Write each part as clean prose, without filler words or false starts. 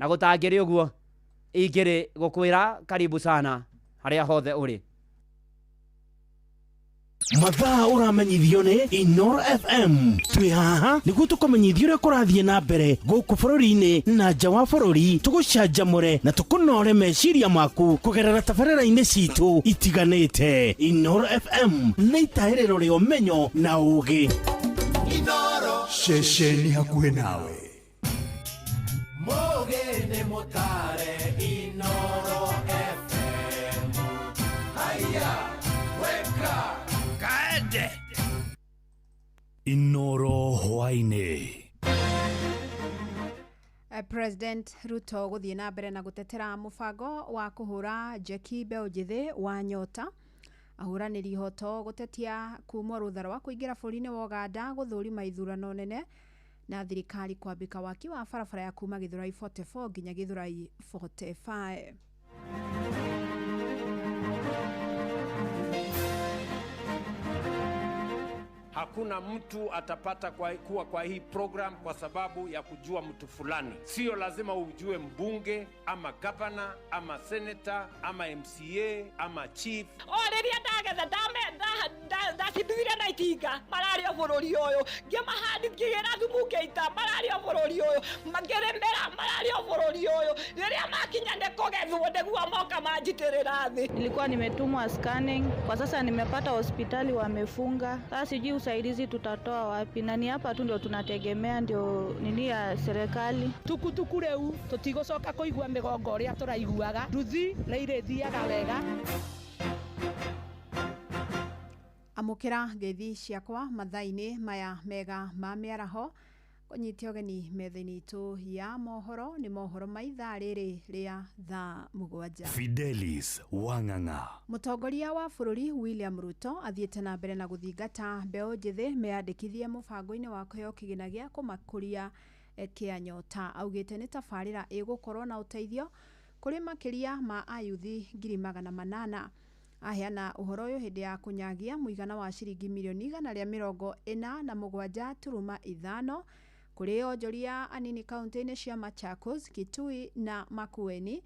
Na gũtangĩrĩ ũguo ingĩrĩ gũkwĩra karibu sana harĩa hothe ũrĩ. Mathaa ũramenyithio nĩ Inoro FM. Twĩ haha nĩguo tũkũmenyithia ũrĩa kũrathiĩ na mbere gũkũ bũrũri-inĩ na nja wa bũrũri, tũgũcanjamũre na tũkũnore meciria maku kũgerera tabarĩra-inĩ citũ itiganĩte. Inoro FM nĩ itahĩrĩro rĩa ũmenyo na ũgĩ. Ceceni hakuhĩ nawe. Mũgĩ nĩ mũtare Inoro FM. Haya, weka kaende. Inoro hwaĩ-inĩ. President Ruto gũthiĩ na mbere na gũtetera mũbango wa kũhũra njeki mbeũ njĩthĩ wa Nyota. Ahũranĩri ihoto gũtetia kumwo rũtha rwa kũingĩra bũrũri-inĩ wa Ũganda gũthũrima ithurano nene, na thirikari kwambĩka waki wa barabara ya kuma Githurai 44 nginya Githurai 45. Hakuna mtu atapata kuwa kwa hii program kwa sababu ya kujua mtu fulani. Sio lazima ujue mbunge ama governor ama senator ama MCA ama chief. O rĩrĩa ndagetha ndacinduire na itinga mararĩ o bũrũri ũyũ, ngĩmahandi ngĩgĩra thumu ngĩita mararĩ o bũrũri ũyũ, ngĩrĩmĩra mararĩ o bũrũri ũyũ, rĩrĩa makinya nĩ kũgethwo nĩguo moka manjitĩrĩra thĩ. Nilikuwa nimetumwa scanning, kwa sasa nimepata hospitali wamefunga. Sasa sijui usaidizi tutatoa wapi, na ni hapa tu ndio tunategemea, ndio nini ya serikali. Tukutuku rĩu tũtigũcoka kũigua mĩgongo ũrĩa tũraiguaga, nduthi nĩ irĩthiaga wega. Amũkĩra ngeithi ciakwa mathaa-inĩ maya mega ma mĩaraho, kũnyitia ũgeni metha-inĩ itũ ya mohoro. Nĩ mohoro ma ithaa rĩrĩ rĩa thaa 7. Fidelis Wang'ang'a. Mũtongoria wa bũrũri William Ruto athiĩte na mbere na gũthingata mbeũ njĩthĩ meyandĩkithie mũbango-inĩ wa kũheo kĩgĩna gĩa kũmakũria kĩa Nyota. Augĩte nĩ tabarĩra ĩgũkorwo na ũteithio kũrĩ makĩria ma ayuthi 800,000. Aheana ũhoro ũyũ hĩndĩ ya kũnyagia mũigana wa ciringi mirioni 147.5 kũrĩ onjoria anini kaunti-inĩ cia Machakos, Kitui na Makueni.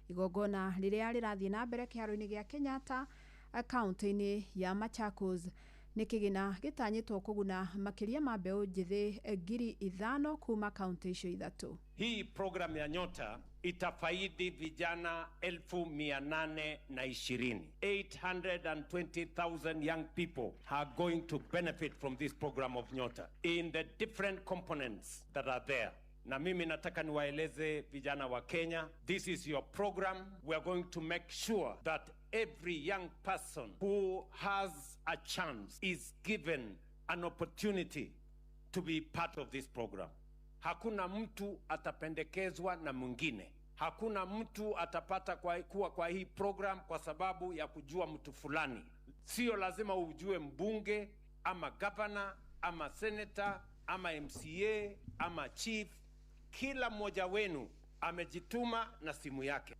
Igongona rĩrĩa rĩrathiĩ na mbere kĩharo-inĩ gĩa Kenyatta kaunti-inĩ ya Machakos nĩ kĩgĩna gĩtanyĩtwo kũguna makĩria ma mbeũ njĩthĩ 5,000 kuma kaunti icio ithatũ. Hii program ya Nyota itafaidi vijana 820,000. 820,000 young people are going to benefit from this program of Nyota in the different components that are there. Na mimi nataka niwaeleze vijana wa Kenya, this is your program. We are going to make sure that every young person who has a chance is given an opportunity to be part of this program. Hakuna mtu atapendekezwa na mwingine. Hakuna mtu atapata kuwa kwa hii program kwa sababu ya kujua mtu fulani. Sio lazima ujue mbunge ama governor ama senator ama MCA ama chief. Kila mmoja wenu amejituma na simu yake.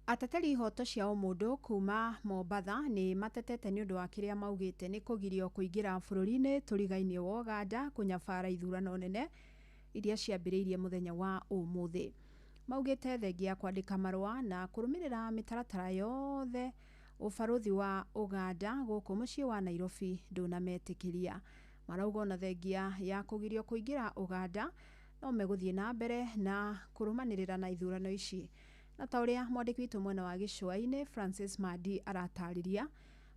Ateteri ihoto cia ũmũndũ kuma Mombatha nĩ matetete nĩ ũndũ wa kĩrĩa maugĩte nĩ kũgirio kũingĩra bũrũri-inĩ tũrigainie wa Ũganda kũnyabara ithurano nene iria ciambĩrĩirie mũthenya wa ũmũthĩ. Maugĩte thengia kwandĩka marũa na kũrũmĩrĩra mĩtaratara yothe ũbarũthi wa Ũganda gũkũ mũciĩ wa Nairobi ndũnametĩkĩria. Marauga ona thengia ya kũgirio kũingĩra Ũganda no megũthiĩ na mbere na kũrũmanĩrĩra na ithurano ici. Na ta ũrĩa mwandĩki witũ mwena wa gĩcũa-inĩ Francis Madi aratarĩria,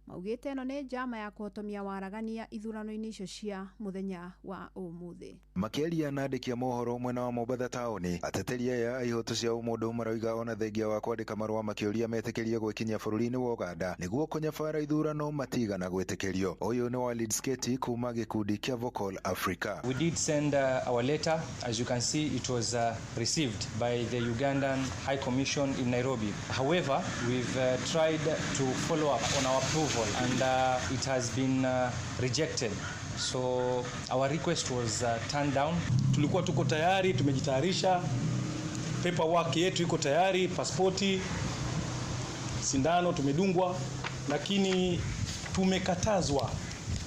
maugĩte ĩno nĩ njama ya kũhotomia waragania ithurano-inĩ icio cia mũthenya wa ũmũthĩ. Makĩaria na andĩki a mohoro mwena wa Mombatha taũni, ateteri aya a ihoto cia ũmũndũ maroiga ona thengia wa kwandĩka marũa makĩũria metĩkĩrie gwĩkinyia bũrũri-inĩ wa Ũganda nĩguo kũnyabara ithurano matigana gwĩtĩkĩrio. Ũyũ nĩ Walid Sketi kuma gĩkundi kĩa Vocal Africa. We did send our letter. As you can see, it was received by the Ugandan High Commission in Nairobi. However, we've tried to follow up on our approval and it has been rejected. So our request was turned down. Tulikuwa tuko tayari, tumejitayarisha, paperwork yetu iko tayari, pasipoti, sindano tumedungwa, lakini tumekatazwa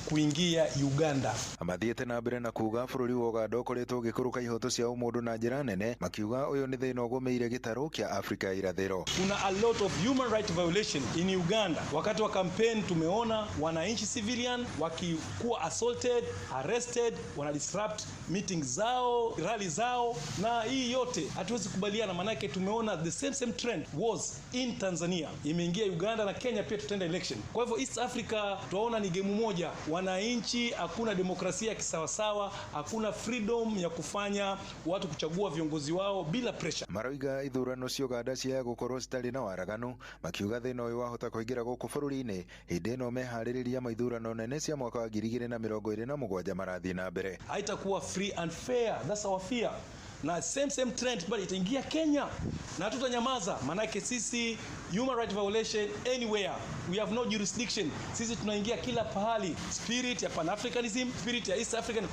kuingia Uganda. Mathiĩte na mbere na kuga bũrũri wa Uganda ũkoretwo ũgĩkũrũka ihoto cia ũmũndũ na njĩra nene, makiuga ũyũ nĩ thĩna ũgũmĩire gĩtarũ kĩa Afrika ya irathĩro. Kuna a lot of human right violation in Uganda. Wakati wa campaign tumeona wananchi civilian wakikuwa assaulted, arrested, wana disrupt meeting zao, rally zao, na hii yote hatuwezi kubaliana, manake tumeona the same trend was in Tanzania, imeingia Uganda na Kenya pia tutaenda election. Kwa hivyo East Africa tunaona ni game moja, wananchi, hakuna demokrasia kisawasawa, hakuna freedom ya kufanya watu kuchagua viongozi wao bila pressure. Maroiga ithurano cia Uganda ciaya gukorwo citarĩ na waraganu, makiuga thĩna ũyũ wahota kũingĩra gũkũ bũrũri-inĩ hĩndĩ ĩno meharĩrĩria ma ithurano nene cia mwaka wa 2027 marathiĩ na mbere. Haitakuwa free and fair, that's our fear. Na same trend bali itaingia Kenya na hatutanyamaza, manake sisi human right violation anywhere we have no jurisdiction. Sisi tunaingia kila pahali, spirit ya Pan-Africanism, spirit ya East African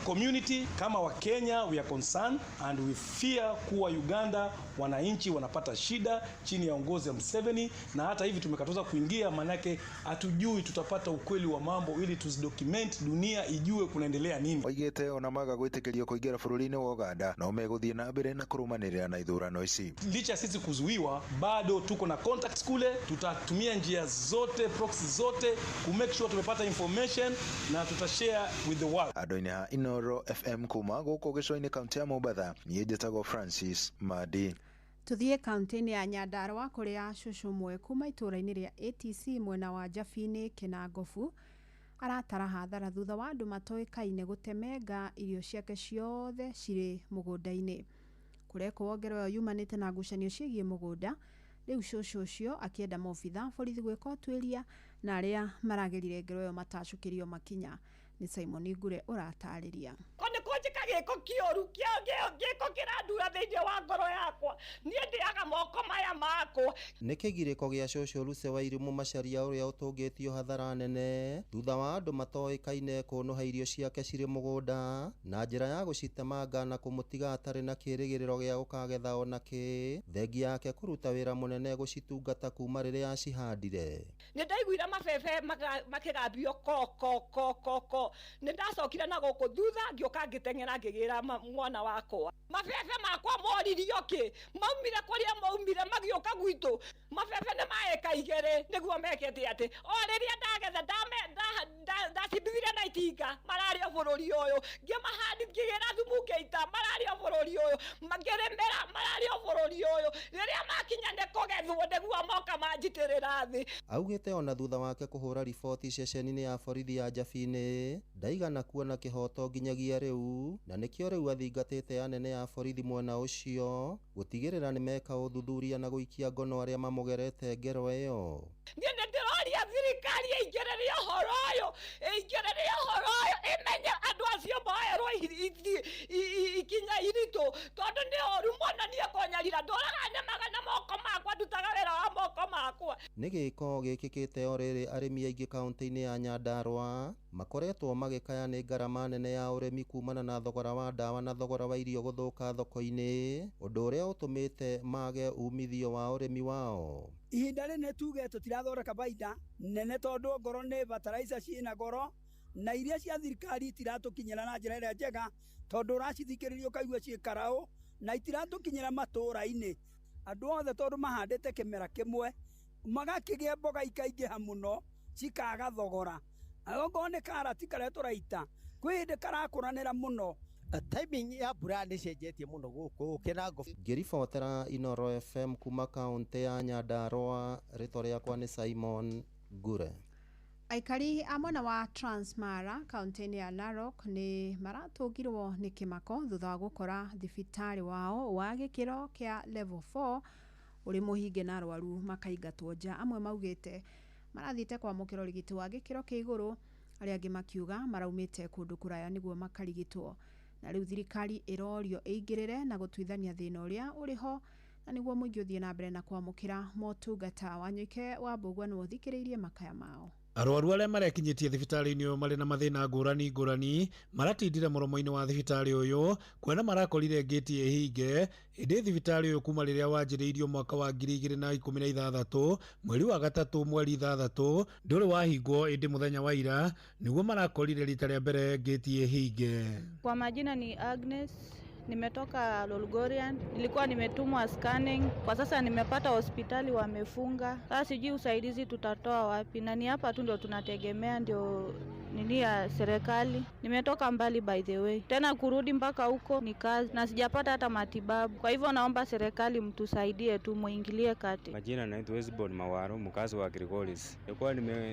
community. Kama wa Kenya we are concerned and we fear kuwa Uganda wananchi wanapata shida chini ya uongozi wa Museveni, na hata hivi tumekataza kuingia, manake hatujui tutapata ukweli wa mambo ili tuzidocument, dunia ijue kunaendelea nini. Oigĩte ona maga gwĩtĩkĩrio kũingĩra bũrũri-inĩ wa Uganda no megũthiĩ na mbere na kũrũmanĩrĩra na ithurano ici. Licha sisi kuzuiwa, bado tuko na contacts kule, tutatumia njia zote, proxy zote ku make sure tumepata information na tutashare with the world. Andũ-inĩ ha Inoro FM kuma gũkũ gĩcũa-inĩ kaunti ya Mombatha, niĩ njĩtagwo Francis Madi. Tuthiĩ kaunti-inĩ ya Nyandarua kũrĩa cũcũ ũmwe kuma itũũra-inĩ rĩa ATC mwena wa Njabini Kĩnangobu aratara hathara thutha wa andũ matoĩkaine gũtemenga irio ciake ciothe cirĩ mũgũnda-inĩ. Kũrekwo ngero ĩyo yumanĩte na ngucanio ciĩgiĩ mũgũnda. Rĩu cũcũ ũcio akĩenda maobitha borithi gwĩka ũtuĩria na arĩa maragerire ngero ĩyo matacũkĩrio makinya. Nĩ Simon Ngure ũratarĩria. Ko nĩ kũnjĩka gĩko kĩũru gĩko kĩrandura thĩinĩ wa ngoro yakwa, niĩ ndĩaga moko maya makwa. Nĩ kĩgirĩko gĩa cũcũ Lucy Wairimu Macharia ũrĩa ũtũngĩtio hathara nene thutha wa andũ matoĩkaine kũnũha irio ciake cirĩ mũgũnda na njĩra ya gũcitemanga na kũmũtiga atarĩ na kĩrĩgĩrĩro gĩa gũkagetha ona kĩ, thengia yake kũruta wĩra mũnene gũcitungata kuma rĩrĩa acihandire. Nĩ ndaiguire mabebe makĩgambio ko ko ko ko ko, nĩ ndacokire na gũkũ thutha ngĩũka ngĩteng'era ngĩgĩra mwana wakwa. Mabebe makwa moririo kĩ, maumire kũrĩa maumire magĩũka gwitũ. Mabebe nĩ maeka igĩrĩ nĩguo mekete atĩ o rĩrĩa ndagetha ndacibithire na itinga mararĩ o bũrũri ũyũ, ngĩmahandi ngĩgĩra thumu ngĩita mararĩ o bũrũri ũyũ, ngĩrĩmĩra mararĩ o bũrũri ũyũ, rĩrĩa makinya nĩ kũgethwo nĩguo moka manjitĩrĩra thĩ. Augĩte ona thutha wake kũhũra riboti ceceni-inĩ ya borithi ya Njabini ndaigana kuona kĩhoto nginyagia rĩu, na nĩkĩo rĩu athingatĩte anene a borithi mwena ũcio gũtigĩrĩra nĩ meka ũthuthuria na gũikia ngono arĩa mamũgerete ngero ĩyo. Niĩ nĩ ndĩroria thirikari ĩingĩrĩre ũhoro ũyũ, ĩingĩrĩre ũhoro ũyũ, ĩmenye andũ acio moerwo ikinya iritũ, tondũ nĩ ũru mũno niĩ kũnyarira. Ndũraga nĩmaga na moko makwa, ndutaga wĩra wa moko makwa. Nĩ gĩko gĩkĩkĩte o rĩrĩ arĩmi aingĩ kaunti-inĩ ya Nyandarua makoretwo magĩkaya nĩ ngarama nene ya ũrĩmi kumana na thogora wa ndawa na thogora wa irio gũthũka thoko-inĩ, ũndũ ũrĩa ũtũmĩte mage umithio wa ũrĩmi wao. Ihinda rĩrĩ tuge tũtirathondeka baida nene tondũ ngoro nĩ bataraitha ciĩna goro na iria cia thirikari itiratũkinyĩra na njĩra ĩrĩa njega, tondũ ũracithikĩrĩria ũkaigua ciĩ karaũ na itiratũkinyĩra matũũra-inĩ. Andũ othe tondũ mahandĩte kĩmera kĩmwe magakĩgĩa mboga ikaingĩha mũno cikaga thogora. Okorwo nĩ karati karĩa tũraita kwĩ hĩndĩ karakũranĩra mũno. Timing ya mbura nĩ cenjetie mũno gũkũ Kĩnango. Ngĩribotera Inoro FM kuma kaunti ya Nyandarua, rĩtwa rĩakwa nĩ Simon Ngure. Aikari a mwena wa Transmara kaunti-inĩ ya Narok nĩ maratũngirwo nĩ kĩmako thutha wa gũkora thibitarĩ wao wa gĩkĩro kĩa level 4 ũrĩ mũhinge na arwaru makaingatwo nja. Amwe maugĩte marathiĩte kwamũkĩra ũrigiti wa gĩkĩro kĩa igũrũ, arĩa angĩ makiuga maraumĩte kũndũ kũraya nĩguo makarigitwo. Na rĩu thirikari ĩrorio ĩingĩrĩre na gũtuithania thĩna ũrĩa ũrĩ ho na nĩguo mũingĩ ũthiĩ na mbere na kwamũkĩra motungata. Wanyoike wa Mbũgua nĩwe ũthikĩrĩirie makaya mao. Arwaru arĩa marekinyĩtie thibitarĩ-inĩ ũyũ marĩ na mathĩna ngũrani ngũrani maratindire mũromo-inĩ wa thibitarĩ ũyũ kuona marakorire ngĩti ĩhinge ĩndĩ thibitarĩ ũyũ kuma rĩrĩa wanjĩrĩirio mwaka wa 2016 mweri wa gatatũ mweri 6 ndũrĩ wahingwo ĩndĩ mũthenya wa ira nĩguo marakorire rita rĩa mbere ngĩti ĩhinge. Kwa majina ni Agnes, nimetoka Lolgorian, nilikuwa nimetumwa scanning. Kwa sasa nimepata hospitali wamefunga. Sasa sijui usaidizi tutatoa wapi, na ni hapa tu ndio tunategemea, ndio nini ya serikali. Nimetoka mbali by the way, tena kurudi mpaka huko ni kazi na sijapata hata matibabu. Kwa hivyo naomba serikali mtusaidie tu, muingilie kati. Majina naitwa Westborn Mawaro, mkazi wa Kilgoris.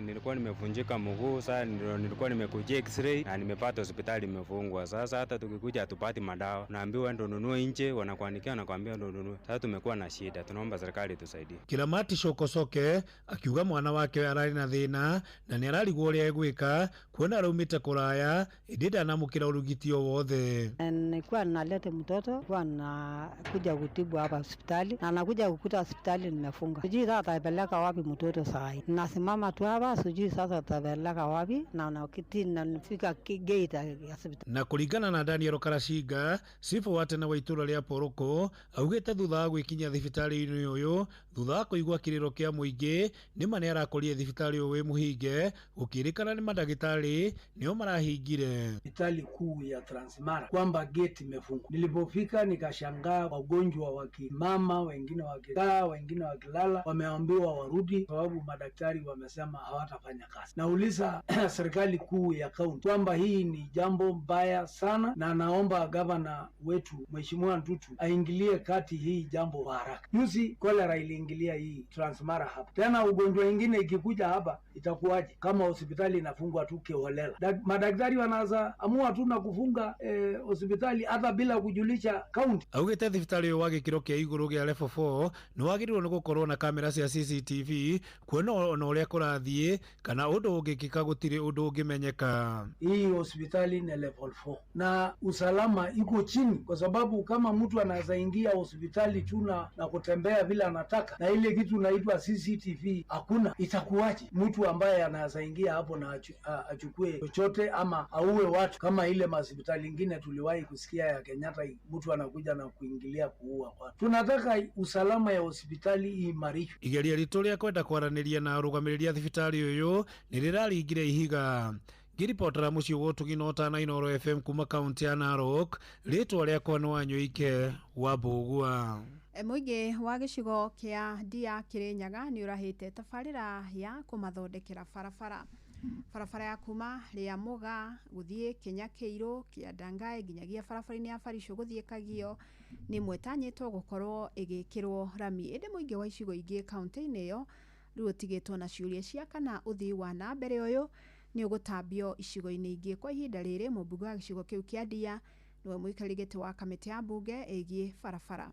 Nilikuwa nimevunjika mguu, sasa nilikuwa nimekuja x-ray na nimepata hospitali imefungwa. Sasa hata tukikuja hatupati madawa, naambiwa ndo nunue nje, wanakuandikia wanakuambia ndo nunue. Sasa tumekuwa na shida, tunaomba serikali tusaidie. Kiramati Shokosoke akiuga mwana wake ararĩ na thĩna na nĩ ararigwo ũrĩa egwĩka kuona araumĩte kũraya ĩndĩ ndanamũkĩra ũrigiti o wothe. Nilikuwa naleta mtoto kwa na kuja kutibu hapa hospitali na nakuja kukuta hospitali nimefunga. Sijui sasa atapeleka wapi mtoto saa hii. Nasimama tu hapa, sijui sasa atapeleka wapi na nakiti na nifika gate ya hospitali. Na kũringana na Daniel Karashinga cibũ wa tene wa itũra rĩa Poroko augĩte thutha wa gwĩkinyia thibitarĩ-inĩ ũyũ thutha wa kũigua kĩrĩro kĩa mũingĩ nĩma nĩ arakorire thibitarĩ ũyũ wĩ mũhinge gũkĩrĩkana nĩ mandagĩtarĩ nĩo marahingire. Hospitali kuu ya Transmara kwamba gate imefungwa. Nilipofika nikashangaa wagonjwa wakimama, wengine wakikaa, wengine wakilala, wameambiwa warudi sababu madaktari wamesema hawatafanya kazi. Nauliza serikali kuu ya kaunti kwamba hii ni jambo mbaya sana, na naomba gavana wetu Mheshimiwa Ntutu aingilie kati hii jambo kwa haraka. Juzi kolera iliingilia hii Transmara hapa, tena ugonjwa ingine ikikuja hapa itakuwaje kama hospitali inafungwa tu kiholela? Madaktari wanaanza amua tu na kufunga hospitali hata bila kujulisha kaunti. Augĩte thibitarĩ ũyũ wa gĩkĩro kĩa igũrũ gĩa level 4 nĩ wagĩrĩirwo nĩ gũkorwo na kamera cia CCTV kuona ona ũrĩa kũrathiĩ kana ũndũ ũngĩkĩka gũtirĩ ũndũ ũngĩmenyeka. Hii hospitali ni level 4 na usalama iko chini, kwa sababu kama mtu anaweza ingia hospitali tu na kutembea vile anataka na ile kitu inaitwa CCTV hakuna, itakuwaje mtu ambaye anaweza ingia hapo na achukue chochote ama auwe watu kama ile mahospitali ingine tuliwahi kusikia ya Kenyatta, mtu anakuja na kuingilia kuua watu. Tunataka usalama ya hospitali iimarishwe. Igeria ritũ rĩa kwenda kwaranĩria na arũgamĩrĩri a thibitarĩ ũyũ nĩ rĩraringire ihiga. Ngĩribotera mũciĩ wa ũtugi na ũtana Inooro FM kuma kaunti ya Narok, rĩtwa rĩakwa nĩ Wanyũike wa Mbũgua. Mũingĩ wa gĩcigo kĩa Ndia Kĩrĩnyaga nĩ ũrahĩte tabarĩra ya kũmathondekera barabara. Barabara ya kuma rĩa Mũgaa gũthiĩ Kenya Kĩirũ kĩa Ndangaĩ nginyagia barabara-inĩ ya Barisho gũthiĩ Kagio nĩ ĩmwe ĩtanyĩtwo gũkorwo ĩgĩkĩrwo rami, ĩndĩ mũingĩ wa icigo ingĩ kaunti-inĩ ĩyo rĩu ũtigĩtwo na ciũria cia kana ũthii wa na mbere ũyũ nĩ ũgũtambio icigo-inĩ ingĩ. Kwa ihinda rĩrĩ mũmbunge wa gĩcigo kĩu kĩa Ndia nĩwe mũikarĩri gĩtĩ wa kamĩtĩ ya mbunge ĩgiĩ barabara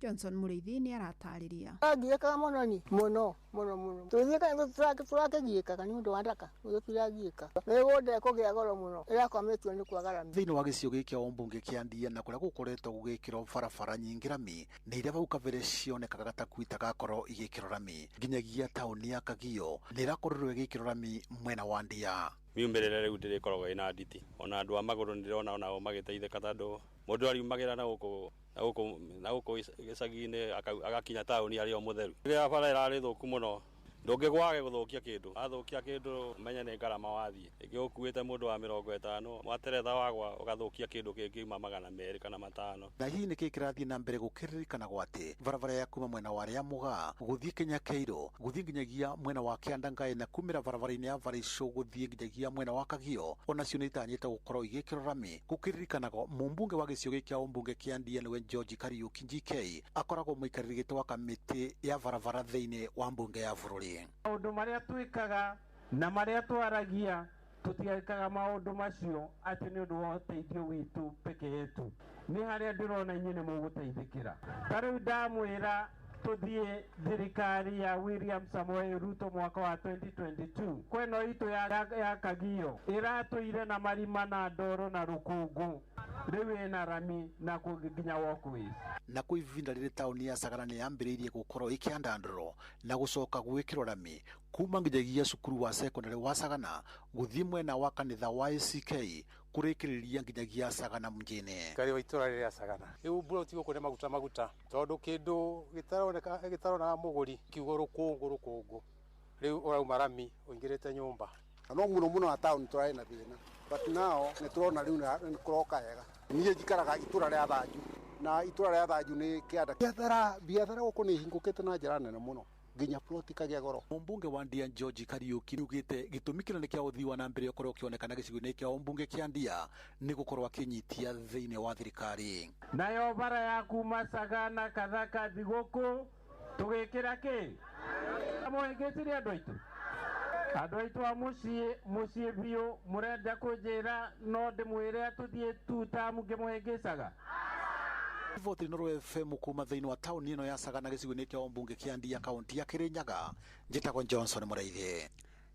Johnson Mũrĩithi nĩ aratarĩria. Tũragiĩkaga mũno ni mũno mũno mũno tũthiĩkaga tũrakĩgiĩkaga nĩ ũndũ wa ndaka tũtiragiĩka mĩgũnda ĩkũgĩa goro mũno ĩrakwamĩtio nĩ kwaga rami. Thĩinĩ wa gĩcigo gĩkĩ kĩa ũmbunge kĩa Ndia na kũrĩa gũkoretwo gũgĩkĩrwo barabara nyingĩ rami nĩ iria vau kabere cionekaga ta kwitagakorwo igĩkĩrwo rami nginyagia taũni ya Kagio nĩ ĩrakorirwo ĩgĩkĩrwo rami mwena wa Ndia. Miumĩrĩre rĩu ndĩrĩkoragwo ĩna nditi ona andũ a magũrũ nĩndĩrona onao magĩteithĩka tondũ mũndũ ariumagĩra na gũkũ na gũkũ gĩcagi-inĩ agakinya taũni arĩ o mũtheru. Rĩrĩa bara ĩrarĩ thũku mũno ndũngĩgwage gũthũkia kĩndũ, athũkia kĩndũ menye nĩ ngarama wathiĩ, ĩngĩ ũkuĩte mũndũ wa 50 mwateretha wagwa ũgathũkia kĩndũ kĩngiuma 200 kana 500. Na hihi nĩkĩĩ kĩrathiĩ na mbere gũkĩririkanagwo atĩ barabara ya kuma mwena wa rĩa Mũgaa gũthiĩ Kenya Kĩirũ gũthiĩ nginyagia mwena wa Kĩandangaĩ na kumĩra barabara-inĩ ya Barisho gũthiĩ nginyagia mwena wa Kagio onacio nĩ itanyĩte gũkorwo igĩkĩrwo rami. Gũkĩririkanagwo mũmbunge wa gĩcigo gĩkĩ kĩa ũmbunge kĩa Ndia nĩwe George Kariuki GK akoragwo mũikarĩri gĩtĩ wa kamĩtĩ ya barabara thĩinĩ wa mbunge ya bũrũri. Maũndũ marĩa twĩkaga na marĩa twaragia tũtiekaga maũndũ macio atĩ nĩ ũndũ wa ũteithio witũ peke yetu. Nĩ harĩa ndĩrona inyuĩ nĩ mũgũteithĩkĩra. Ta rĩu ndamwĩra tũthiĩ thirikari ya William Samoei Ruto mwaka wa 2022 kweno itũ ya Kagio ĩratũire na marima na ndoro na rũkũngũ. Rĩu ĩna rami na kũngĩ nginya walkways. Na kwa ivinda rĩrĩ taũni ya Sagana nĩ yambĩrĩirie gũkorwo ĩkĩandandũrwo na gũcoka gwĩkĩrwo rami kuma nginyagia cukuru wa secondary wa Sagana gũthiĩ mwena wa kanitha wa ACK kũrĩkĩrĩria nginyagia Sagana mjini. Karĩ wa itũra rĩrĩa Sagana rĩu mburoti gũkũ nĩ maguta maguta tondũ kĩndũ gĩtaroneka gĩtaronaga mũgũri kiugo rũkũngũ rũkũngũ rĩu ũrauma rami ũingĩrĩte nyũmba. No mũno mũno na taũni tũrarĩ na thĩna, but now nĩ tũrona rĩu nĩ kũroka wega. Niĩ njikaraga itũra rĩa Thanju na itũra rĩa Thanju nĩ kĩanda. Biathara gũkũ nĩ ihingũkĩte na njĩra nene mũno nginya ploti kagĩa goro. Mũmbunge wa Ndia George Kariuki nĩaugĩte gĩtũmi kĩnene kĩa ũthii wa na mbere ũkorwo ũkĩonekana gĩcigo-inĩ kĩa ũmbunge kĩa Ndia nĩ gũkorwo akĩnyitia thĩinĩ wa thirikari. Nayo bara ya kuma Sagana Kathaka thigũkũ tũgĩkĩra kĩ mũhĩngĩcirie andũ aitũ, andũ aitũ a mũciĩ mũciĩ biũ. Mũrenda kũnjĩra no ndĩmwĩre tũthiĩ tu tamu ngĩmũhĩngĩcaga. Riboti Inooro FM kuma thĩinĩ wa taũni ĩno ya Sagana gĩcigo-inĩ kĩa ũmbunge kĩa Ndia kaunti ya Kirinyaga. Njĩtagwo Johnson Mũraithi.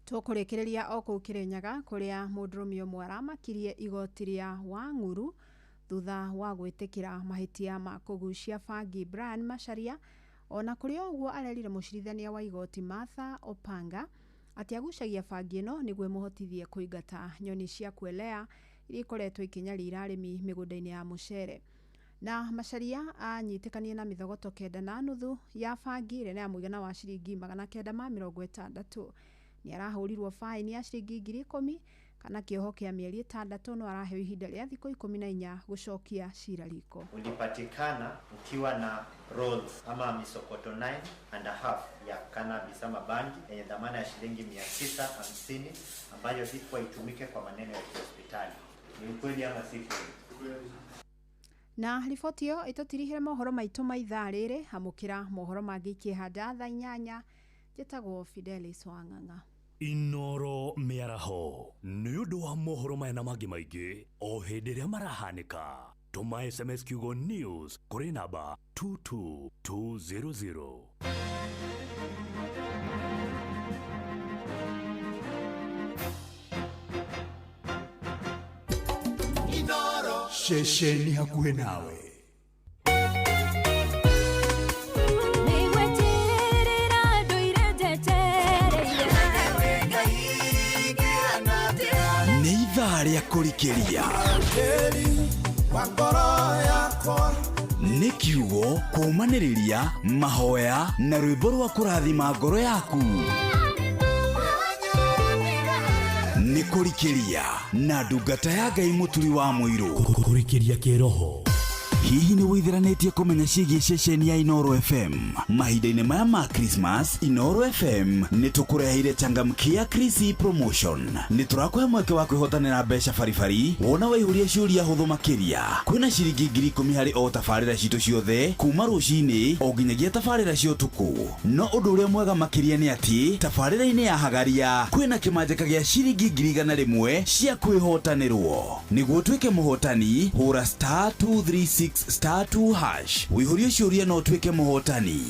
Tũkũrĩkĩrĩria o kũu Kĩrĩnyaga kũrĩa mũndũrũme ũmwe aramakirie igoti rĩa Wang'uru thutha wa gwĩtĩkĩra mahĩtia ma kũgucia bangi Brian Macharia. Ona kũrĩ o ũguo, arerire mũcirithania wa igoti Martha Opanga atĩ agucagia bangi ĩno nĩguo ĩmũhotithie kũingata nyoni cia kwelea iria ikoretwo ikĩnyarira arĩmi mĩgũnda-inĩ ya mũcere. Na Macharia anyitĩkanire na mĩthogoto 9.5 ya bangi ĩrĩa nĩ ya mũigana wa ciringi 960. Nĩ arahũrirwo faini ya ciringi 10,000 kana kĩoho kĩa mĩeri 6, no araheo ihinda rĩa thikũ 14 gũcokia cira riko. Ulipatikana ukiwa na rolls ama misokoto 9.5 ya cannabis ama bangi yenye dhamana ya shilingi 950 ambayo ilikuwa itumike kwa maneno ya kihospitali. Ni ukweli ama si kweli? Na riboti ĩyo ĩtũtirihĩre mohoro maitũ ma ithaa rĩrĩ. Amũkĩra mohoro mangĩ ikĩhanda thaa 8. Njĩtagwo Fidelis Wang'ang'a. Inoro mĩaraho nĩ ũndũ wa mohoro maya na mangĩ maingĩ o hĩndĩ ĩrĩa marahanĩka, tũma SMS kiugo news kũrĩ namba 22200. Ceceni hakuhĩ nawe. Nĩgweterera ndũire njetereire. Nĩ ithaa rĩa kũrikĩria nĩ kiugo kũũmanĩrĩria mahoya na rwĩmbo rwa kũrathima ngoro yaku. Nĩ kũrikĩria na ndungata ya Ngai Mũturi wa Mũirũ. Kũrikĩria kĩroho. Hihi nĩ wĩtheranĩtie kũmenya ciĩgiĩ ceceni ya Inooro FM? Mahinda-inĩ maya ma Christmas, Inooro FM nĩ tũkũreheire changamkia Krisi promotion. Nĩ tũrakũhe mweke wa kwĩhotanĩra mbeca baribari wona waihũria ciũria hũthũ makĩria. Kwĩna ciringi 10,000 harĩ o tabarĩra citũ ciothe kuma rũcinĩ o nginyagia tabarĩra cia ũtukũ. No ũndũ ũrĩa mwega makĩria nĩ atĩ tabarĩra-inĩ ya Hagaria kwĩna kĩmanjĩka gĩa ciringi 100,000 cia kwĩhotanĩrwo. Nĩguo ũtuĩke mũhotani, hũra *236 *2# wĩihũrie ciũria na ũtuĩke mũhotani.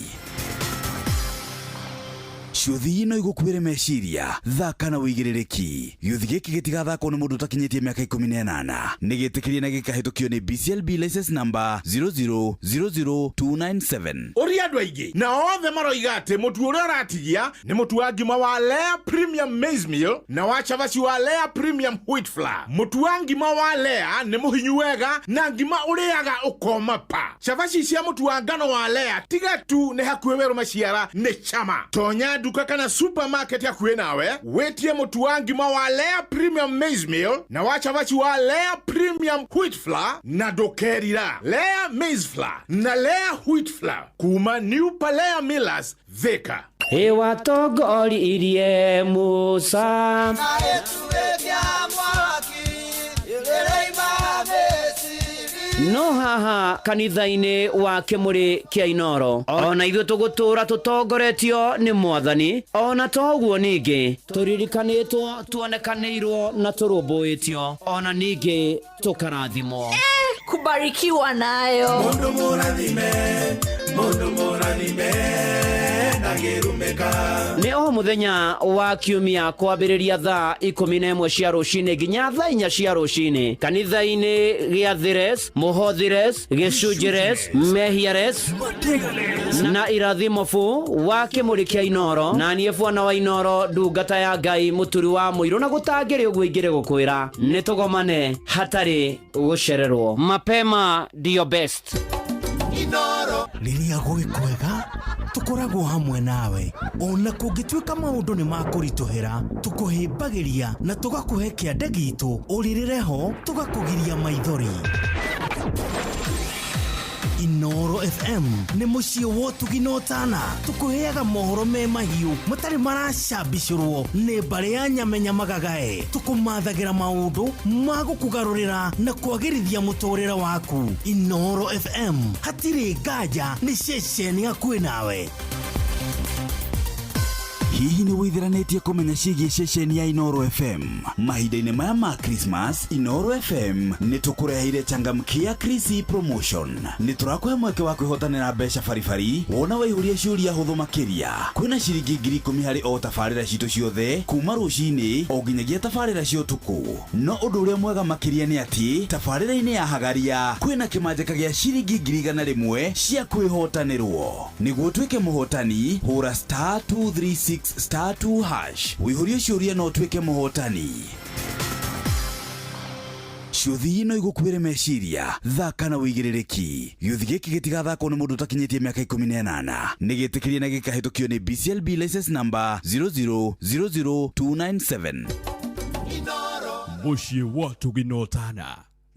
Ciũthi no igũkuĩre meciria. Thaka na wĩigĩrĩrĩki. Gĩũthi gĩkĩ gĩtigathakwo nĩ mũndũ ũtakinyĩtie mĩaka 18. Nĩ gĩtĩkĩrie na gĩkahĩtũkio nĩ BCLB license number 0000297. Ũria andũ aingĩ na othe maroiga atĩ mũtu ũrĩa ũratigia nĩ mũtu wa ngima wa Lea Premium Maize Meal na wa cabaci wa Lea Premium Wheat Flour. Mũtu wa ngima wa Lea nĩ mũhinyu wega na ngima ũrĩaga ũkoma pa. Cabaci cia mũtu wa ngano wa Lea tiga tu nĩ hakuhĩ werũ maciara nĩ chama. Tonya nduka kana supermarket hakuhĩ nawe wĩtie mũtu wa ngima wa Lea Premium Maize Meal na wa cabaci wa Lea Premium Wheat Flour na ndũkerira. Lea Maize Flour na Lea Wheat Flour kuma New Palea Millers, Thika. Ĩwatongoririe Musa. No haha kanitha-inĩ wa kĩmũrĩ kĩa Inoro ona ithuĩ tũgũtũra tũtongoretio nĩ Mwathani. Ona to ũguo, ningĩ tũririkanĩtwo, tuonekanĩirwo na tũrũmbũĩtio, ona ningĩ tũkarathimwo. Kubarikiwa nayo. Mundu mũrathime, mundu mũrathime na Ndangĩrumĩka. Nĩ o mũthenya wa kiumia kwambĩrĩria thaa 11 cia rũcinĩ nginya thaa 4 cia rũcinĩ kanitha-inĩ gĩathĩres, mũhothires, gĩcunjĩres, mehiares na irathimobu wa kĩmũrĩ kĩa Inoro, na niĩ bwana wa Inoro, ndungata ya Ngai mũturi wa mũirũ, na gũtangĩrĩ ũguo ingĩrĩ gũkwĩra nĩ tũgomane hatarĩ gũcererwo. Mapema ndio best. Rĩrĩa gwĩ kwega tũkoragwo hamwe nawe, ona kũngĩtuĩka maũndũ nĩ makũritũhĩra, tũkũhĩmbagĩria na tũgakũhe kĩande gitũ, ũrĩrĩre ho tũgakũgiria maithori. Inoro FM nĩ mũciĩ wa ũtugi na ũtana, tũkũheaga mohoro me mahiũ matarĩ maracambicũrwo nĩ mbarĩ ya nyamenya magagae, tũkũmathagĩra maũndũ ma gũkũgarũrĩra na kwagĩrithia mũtũrĩre waku. Inoro FM hatirĩ nganja nĩ ceceni hakuhĩ nawe. Hihi nĩ wĩtheranĩtie kũmenya ciĩgiĩ ceceni ya Inoro FM? Mahinda-inĩ maya ma Christmas, Inoro FM nĩ tũkũreheire changamkia Krisi promotion. Nĩ tũrakũhe mweke wa kwĩhotanĩra mbeca baribari wona waihũria ciũria hũthũ makĩria. Kwĩna ciringi 10,000 harĩ o tabarĩra citũ ciothe kuma rũcinĩ o nginyagia tabarĩra cia ũtukũ. No ũndũ ũrĩa mwega makĩria nĩ atĩ tabarĩra-inĩ ya Hagaria kwĩna kĩmanjĩka gĩa ciringi 100,000 cia kwĩhotanĩrwo. Nĩguo ũtuĩke mũhotani, hũra star 236 star 2 hash wĩihũrie ciũria na ũtuĩke mũhotani. Ciũthi no igũkuĩre meciria, thaka na wĩigĩrĩrĩki. Gĩũthi gĩkĩ gĩtigathakwo nĩ mũndũ ũtakinyĩtie mĩaka 18. Nĩ gĩtĩkĩrie na gĩkahĩtũkio nĩ BCLB license number 0000297. Mũciĩ wa ũtugi na ũtana.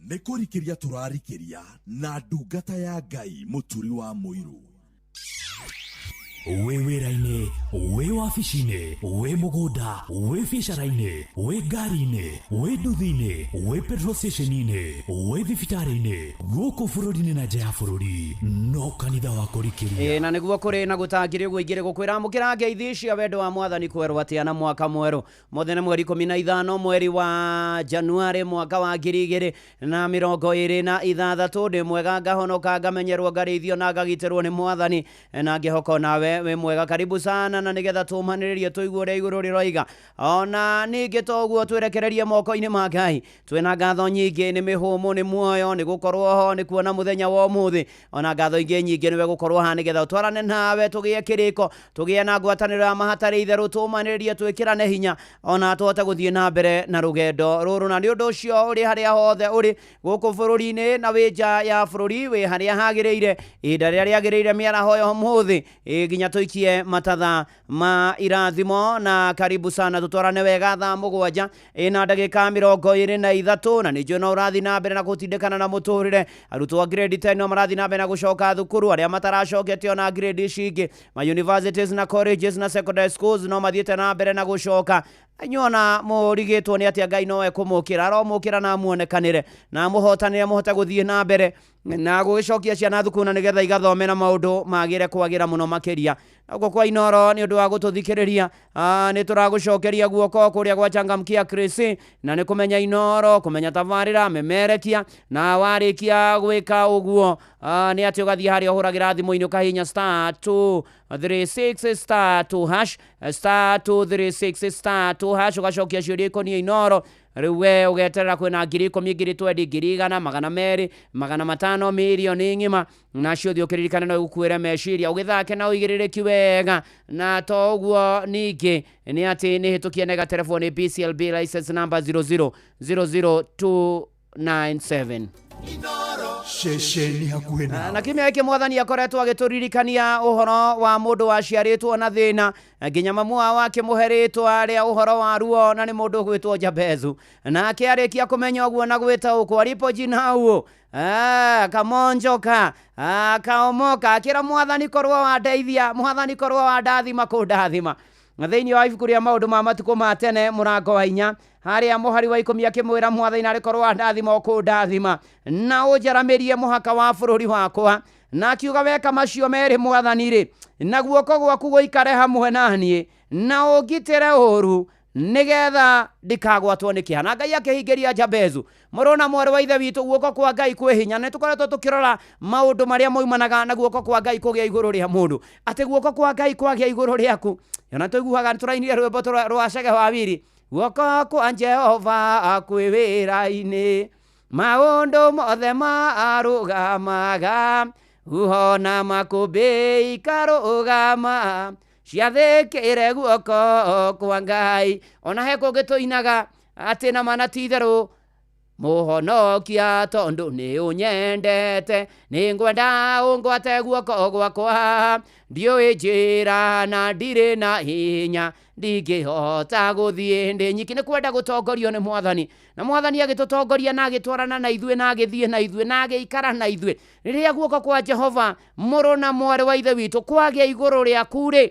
Nĩ kũrikĩria tũrarikĩria na ndungata ya Ngai mũturi wa mũirũ. Wĩ wĩra-inĩ, wĩ wabici-inĩ, wĩ mũgũnda, wĩ biacara-inĩ, wĩ ngari-inĩ, wĩ nduthi-inĩ, wĩ petrol station-inĩ, wĩ thibitarĩ-inĩ, gũkũ bũrũri-inĩ na nja ya bũrũri, no kanitha wa kũrikĩria. Ĩ, na nĩguo kũrĩ na gũtangĩrĩ ũguo ingĩrĩ gũkwĩra amũkĩra ngeithi cia wendo wa mwathani kwerwo atĩa na mwaka mwerũ. Mothe nĩ mweri 15 mweri wa Januarĩ mwaka wa 2026. Ndĩ mwega, ngahonoka, ngamenyerwo, ngarĩithio na ngagitĩrwo nĩ mwathani, na ngĩhoka nawe wĩ mwega. Karibu sana, na nĩgetha tũmanĩrĩrie tũigue ũrĩa igũrũ rĩroiga. Ona ningĩ toguo twĩrekererie moko-inĩ ma Ngai. Twĩna ngatho nyingĩ nĩ mĩhũmũ, nĩ muoyo, nĩ gũkorwo ho, nĩ kuona mũthenya wa ũmũthĩ. Ona ngatho ingĩ nyingĩ nĩwe gũkorwo haha nĩgetha ũtwarane nawe, tũgĩe kĩrĩko, tũgĩe na ngwatanĩro ya mahatarĩ itherũ, tũmanĩrĩrie, twĩkĩrane hinya, ona tũhote gũthiĩ na mbere na rũgendo rũrũ. Na nĩ ũndũ ũcio ũrĩ harĩa hothe ũrĩ gũkũ bũrũri-inĩ na wĩ nja ya bũrũri, wĩ harĩa hagĩrĩire, ihinda rĩrĩa rĩagĩrĩire mĩaraho ya ũmũthĩ, nginya tũikie matatha ma irathimo. Na karibu sana, tũtwarane wega thaa 7 ĩna ndagĩka 23, na nĩ njũĩ no ũrathiĩ na mbere na gũtindĩkana na mũtũrĩre. Arutwo a grade 10 no marathiĩ na mbere na gũcoka thukuru, arĩa mataracokete ona grade ici ingĩ, ma universities na colleges na secondary schools no mathiĩte na mbere na gũcoka. Inyuona mũrigĩtwo nĩ atĩa Ngai no ekũmũkĩra, aromũkĩra na amuonekanĩre na amũhotanĩre, mũhote gũthiĩ na mbere na gũgĩcokia ciana thukuru na nĩgetha igathome na maũndũ magĩre kwagĩra mũno makĩria. Naguo kwa Inoro nĩ ũndũ wa gũtũthikĩrĩria, nĩ tũragũcokeria guoko kũrĩa gwa changamkia Krisi, na nĩ kũmenya Inoro, kũmenya tabarĩra memerekia, na warĩkia gwĩka ũguo nĩ atĩ ũgathiĩ harĩa ũhũragĩra thimũ-inĩ ũkahihinya star 236 star 2 hash, star 236 star 2 hash, ũgacokia ciũria ikoniĩ Inoro. Rĩu we ũgeterera kwĩna 10,000, 20,000, 100,000, 200, 500, mirioni ng'ima, na ciothe ũkĩririkane no igũkuĩre meciria, ũgĩthake na ũigĩrĩrĩki wega. Na to ũguo ningĩ nĩ atĩ nĩ hĩtũkie nega telefoni BCLB license number 0000297. Ceceni hakuhĩ nawe. Na kimya gĩkĩ mwathani akoretwo agĩtũririkania ũhoro wa mũndũ waciarĩtwo na thĩna, nginya mamu wao akĩmũhe rĩtwa rĩa ũhoro wa ruo, na nĩ mũndũ ũgwĩtwo Jabezu. Nake arĩkia kũmenya ũguo na gwĩtaũkwo, alipojinau kamonjoka akaomoka, akĩra mwathani korwo wandeithia, mwathani korwo wandathima kũndathima. Thĩinĩ wa ibuku rĩa maũndũ ma matukũ ma tene mũrango wa 4 harĩa mũhari wa 10 akĩmwĩra mwathani narĩ korwo wandathima ũkũndathima na ũnjaramĩrie mũhaka wa bũrũri wakwa. Na akiuga weka macio merĩ mwathani rĩ, na guoko gwaku gũikare hamwe na niĩ, na ũngitĩre ũũru, Nĩgetha ndikagwatwo nĩ kĩeha. Na Ngai akĩhingĩria Jabezu. Mũrũ na mwarĩ wa ithe witũ, guoko kwa Ngai kwĩ hinya. Nĩ tũkoretwo tũkĩrora maũndũ marĩa moimanaga na guoko kwa Ngai kũgĩa igũrũ rĩa mũndũ, atĩ guoko kwa Ngai kwagĩa igũrũ rĩaku. Ona tũiguaga tũrainire rwĩmbo rwa Cege wa Wiri, guoko kwa Jehova kwĩ wĩra-inĩ, maũndũ mothe marũgamaga, huho na makũmbĩ ikarũgama, ciathĩkĩre guoko kwa Ngai. Ona he kũngĩ tũinaga atĩ na mana ti itherũ mũhonokia, tondũ nĩ ũnyendete, nĩ ngwenda ũngwate guoko gwakwa, ndiũĩ njĩra na ndirĩ na hinya, ndingĩhota gũthiĩ ndĩ nyiki. Nĩ kwenda gũtongorio nĩ Mwathani, na Mwathani agĩtũtongoria na agĩtwarana na ithuĩ, na agĩthiĩ na ithuĩ, na agĩikara na ithuĩ. Rĩrĩa guoko kwa Jehova, mũrũ na mwarĩ wa ithe witũ, kwagĩa igũrũ rĩaku rĩ,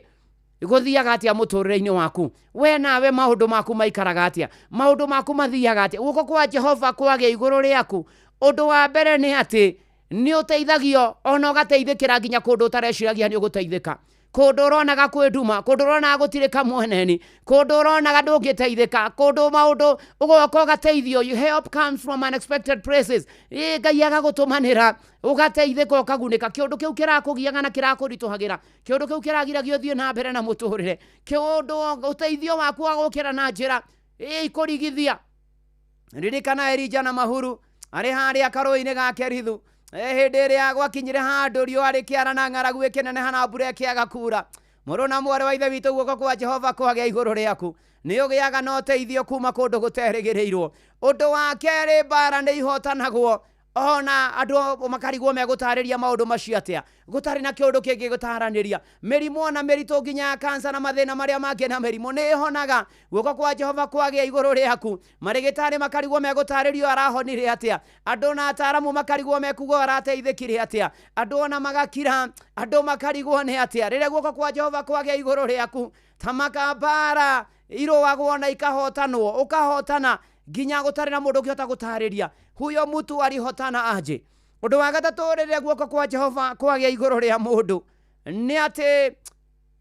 gũthiaga atĩa mũtũrĩre-inĩ waku? We nawe maũndũ maku maikaraga atĩa? Maũndũ maku mathiaga atĩa? Guoko kwa Jehova kwagĩa igũrũ rĩaku, ũndũ wa mbere nĩ atĩ nĩ ũteithagio, ona ũgateithĩkĩra nginya kũndũ ũtareciragia nĩ ũgũteithĩka, kũndũ ũronaga kwĩ nduma, kũndũ ũronaga gũtirĩ kamweneni, kũndũ ũronaga ndũngĩteithĩka, kũndũ maũndũ ũgoka ũgateithio. You help comes from unexpected places. Ĩ Ngai agagũtũmanĩra, ũgateithĩka, ũkagunĩka. Kĩũndũ kĩu kĩrakũgiaga na kĩrakũritũhagĩra, kĩũndũ kĩu kĩragiragia ũthiĩ na mbere na mũtũrĩre, kĩũndũ ũteithio waku wagũkĩra na njĩra ĩkũrigithia. Ririkana Elija na mahuru arĩ harĩa karũĩ-inĩ ga Kerithu, hĩndĩ ĩrĩa gwakinyire handũ riũa rĩkĩara na ng'aragu ĩkĩneneha na mbura ĩkĩaga kura. Mũrũ na mwarĩ wa ithe witũ, guoko kwa Jehova kwagĩa igũrũ rĩaku, nĩ ũgĩaga na ũteithio kuma kũndũ gũterĩgĩrĩirwo. Ũndũ wa kerĩ, mbara nĩ ihotanagwo, ona andũ makarigwo megũtarĩria maũndũ macio atĩa, gũtarĩ na kĩũndũ kĩngĩ gũtaranĩria. Mĩrimũ ona mĩritũ nginya ya kansa na mathĩna marĩa mangĩ na mĩrimũ nĩ ĩhonaga, guoko kwa Jehova kwagĩa igũrũ rĩaku. Marĩgĩtarĩ makarigwo megũtarĩrio arahonire atĩa, andũ na ataaramu makarigwo mekuga arateithĩkire atĩa, andũ ona magakira, andũ makarigwo nĩ atĩa. Rĩrĩa guoko kwa Jehova kwagĩa igũrũ rĩaku, ta makambara irũagwo na ikahotanwo, ũkahotana nginya gũtarĩ na mũndũ ũngĩhota gũtarĩria huyo mtu alihotana aje. Ũndũ wa gatatũ, rĩrĩa guoko kwa Jehova kwagĩa igũrũ rĩa mũndũ, nĩ atĩ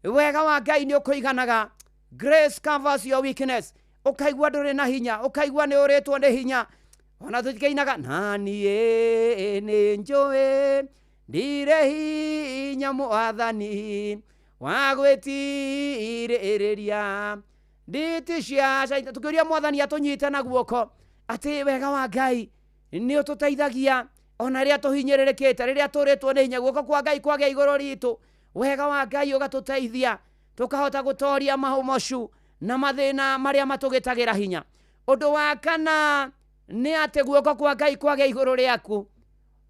wega wa Ngai nĩ ũkũiganaga. Grace covers your weakness. Ũkaigua ndũrĩ na hinya, ũkaigua nĩ ũrĩtwo nĩ hinya. Ona tũtikĩinaga na niĩ nĩ njũĩ ndirĩ hinya Mwathani wa gwĩtirĩrĩria nditi cia Shaitani. Tũkĩũria Mwathani atũnyite na guoko, atĩ wega wa Ngai nĩ ũtũteithagia ona rĩrĩa tũhinyĩrĩrĩkĩte, rĩrĩa tũrĩtwo nĩ hinya. Guoko kwa Ngai kwagĩa igũrũ ritũ, wega wa Ngai ũgatũteithia tũkahota gũtoria maũmocu na mathĩna marĩa matũgĩtagĩra hinya. Ũndũ wa kana nĩ atĩ guoko kwa Ngai kwagĩa igũrũ rĩaku,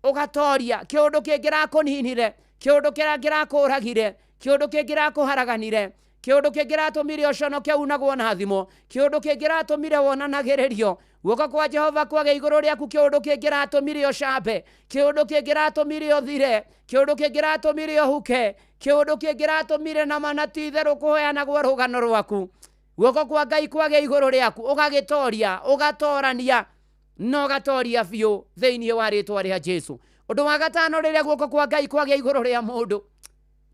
ũgatoria kĩũndũ kĩngĩrakũninire, kĩũndũ kĩrakũragire, kĩũndũ kĩngĩrakũharaganire, kĩũndũ kĩngĩratũmire ũconoke unagwo na thimo, kĩũndũ kĩngĩratũmire wonanagĩrĩrio. Guoko kwa Jehova kwagĩa igũrũ rĩaku, kĩũndũ kĩngĩratũmire ũcambe, kĩũndũ kĩngĩratũmire ũthire, kĩũndũ kĩngĩratũmire ũhuke, kĩũndũ kĩngĩratũmire na mana ti itherũ kũheanagwo rũgano rwaku. Guoko kwa Ngai kwagĩa igũrũ rĩaku, ũgagĩtoria, ũgatorania na ũgatoria biũ thĩinĩ wa rĩtwa rĩa Jesu. Ũndũ wa gatano, rĩrĩa guoko kwa Ngai kwagĩa igũrũ rĩa mũndũ,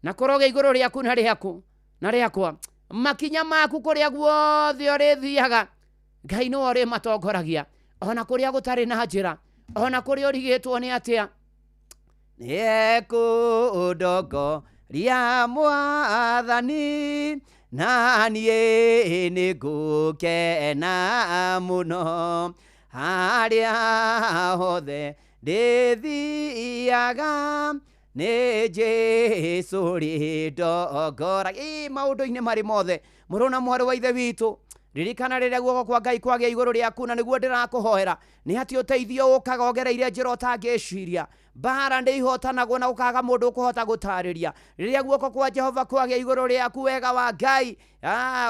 na kũrogĩa igũrũ rĩaku na rĩaku na rĩakwa, makinya maku kũrĩa guothe ũrĩthiaga, Ngai nĩwe ũrĩmatongoragia, ona kũrĩa gũtarĩ na njĩra, ona kũrĩa ũrigĩtwo nĩ atĩa. Nĩekũndongoria Mwathani, na niĩ nĩngũkena mũno, harĩa hothe ndĩthiaga nĩ Jesu rĩndongora. Ĩ maũndũ-inĩ marĩ mothe, mũrũ na mwarĩ wa ithe witũ, ririkana rĩrĩa guoko kwa Ngai kwagĩa igũrũ rĩaku, na nĩguo ndĩrakũhoera, nĩ atĩ ũteithio ũkaga ũgereire njĩra ũtangĩciria. Mbara nĩ ihotanagwo na ũkaga mũndũ ũkũhota gũtarĩria. Rĩrĩa guoko kwa Jehova kwagĩa igũrũ rĩaku, wega wa Ngai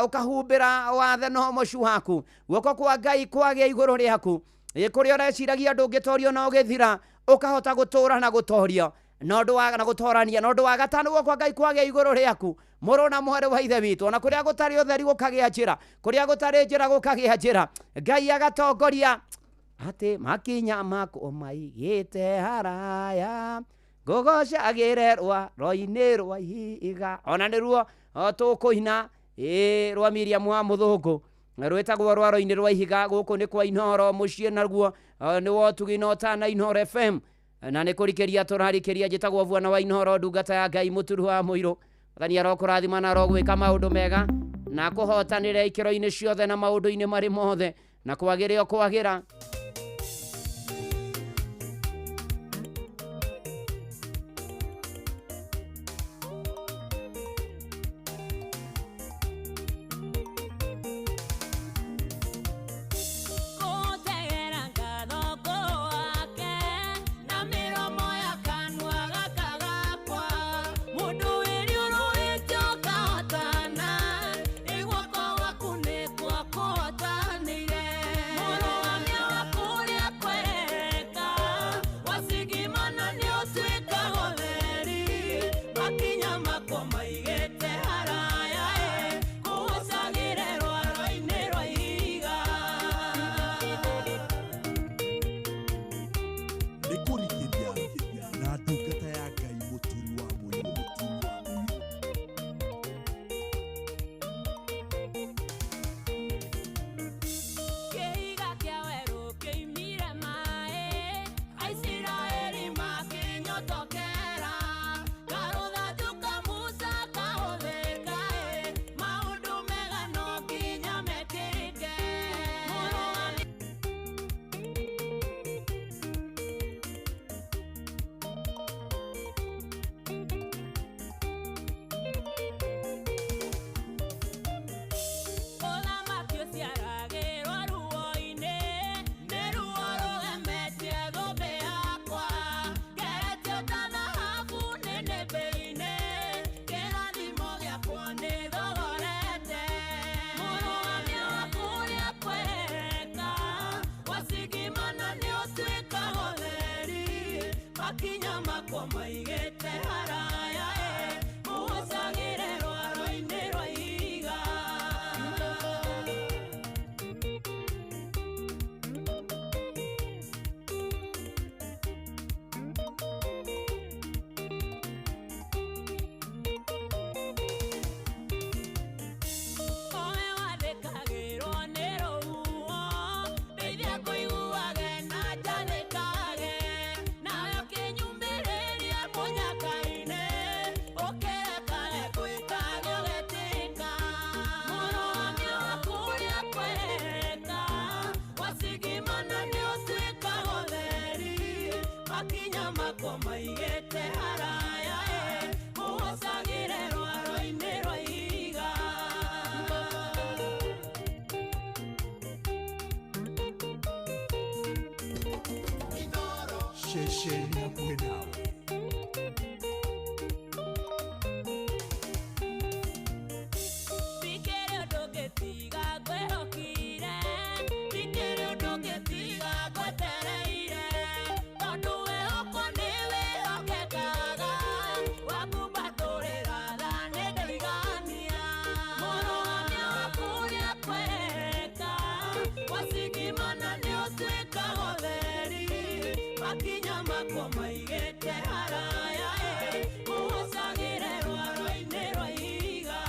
ũkahumbĩra wathe na ũmocu waku. Guoko kwa Ngai kwagĩa igũrũ rĩaku, kũrĩa ũreciragia ndũngĩtorio na ũgĩthira, ũkahota gũtũra na gũtorio na ũndũ wa na gũtorania. Na ũndũ wa gatano, guoko kwa Ngai kwagĩa igũrũ rĩaku, mũrũ na mwarĩ wa ithe witũ, ona kũrĩa gũtarĩ ũtheri gũkagĩa njĩra, kũrĩa gũtarĩ njĩra gũkagĩa njĩra. Ngai agatongoria atĩ makinya maku maigĩte haraya, ngũgocagĩre rwaro-inĩ rwa ihiga. Ona nĩruo tũkũina rwa Miriam wa Mũthũngũ. Rwĩtagwo rwaro-inĩ rwa ihiga. Gũkũ nĩ kwa Inoro mũciĩ, naguo nĩ wotugi na ũtana Inoro FM, na nĩ kũrikĩria tũrarikĩria. Njĩtagwo Bwana wa Inoro, ndungata ya Ngai mũturu wa mũirũ. Mwathani arokũrathima na arogwĩka maũndũ mega na kũhotanĩra ikĩro-inĩ ciothe na maũndũ-inĩ marĩ mothe, na kwagĩre o kwagĩra. Kũtegera ngatho gwake na mĩromo ya kanua gaka gakwa, mũndũ wĩriũrũĩte ũkahotana, ĩ guoko gwaku nĩkuo kũhotanĩire. Mũrũgamia wa kũrĩa kwereka wacigimana nĩũtuĩkaga ũtheri, makinya makwa maigĩte haraya, ĩ kũhũcagĩre rwaro-inĩ rwa ihiga. Nĩ kũrikĩria na ndungata ya Ngai mũturi wa mũirũ. Kĩhiga kĩa werũ kĩimire maĩ, Aisiraeli makĩnyotokera, karũthanju ka Musa kahũthĩka, ĩ maũndũ mega no nginya mekĩke. Mũrũgami Ũthamaki ũciaragĩrwo ruo-inĩ, nĩ ruo rũgemetie thũmbĩ yakwa, ngeretio ta thahabu nĩnĩmbĩ-inĩ, kĩrathimo gĩakwa nĩ thogorete. Mũrũgamia wa kũrĩa kwereka wacigimana nĩũtuĩkaga ũtheri, makinya makwa maigĩte haraya, ĩ kũhũcagĩre rwaro-inĩ rwa ihiga. Owe wathĩkagĩrwo nĩ rũhuho, ndeithia kũiguage na njathĩkage, nawe ũkĩnyumĩrĩria mũnyaka-inĩ, ũkĩrekage gwĩkage ũgetĩka. Mũrũgamia wa kũrĩa kwereka wacigimana nĩũtuĩkaga ũtheri, makinya makwa maigĩte haraya, ĩ kũhũcagĩre rwaro-inĩ rwa ihiga. Ceceni hakuhĩ nawe. Ndikĩrĩ ũndũ ngĩtiga ngwĩhokire, ndikĩrĩ ũndũ ngĩtiga ngwetereire, tondũ wĩhokwo nĩ wĩhokekaga, wakumbatũrĩra tha nĩndoigania. Mũrũgamia wa kũrĩa kwereka wacigimana nĩũtuĩkaga ũtheri, makinya makwa maigĩte haraya, ĩ kũhũcagĩre rwaro-inĩ rwa ihiga.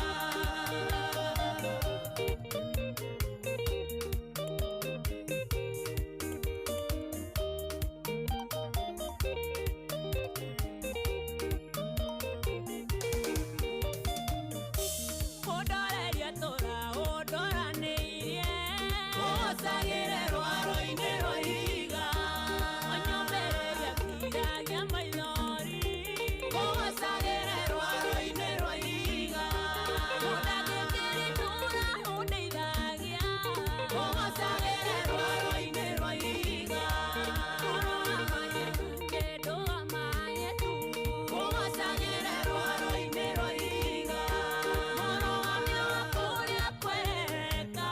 Ũndorerie tũra ũndoranĩirie, ũhũcagĩre rwaro-inĩ rwa ihiga, ũnyũmĩrĩrie ngiragia maithori, ũhũcagĩre rwaro-inĩ rwa ihiga, ũndangĩkĩrĩtũra ũndeithagia, ũhũcagĩre rwaro-inĩ rwa ihiga, ũrũgamagie tu kĩndũgamagie tu, ũhũcagĩre rwaro-inĩ rwa ihiga. Mũrũgamia wa kũrĩa kwereka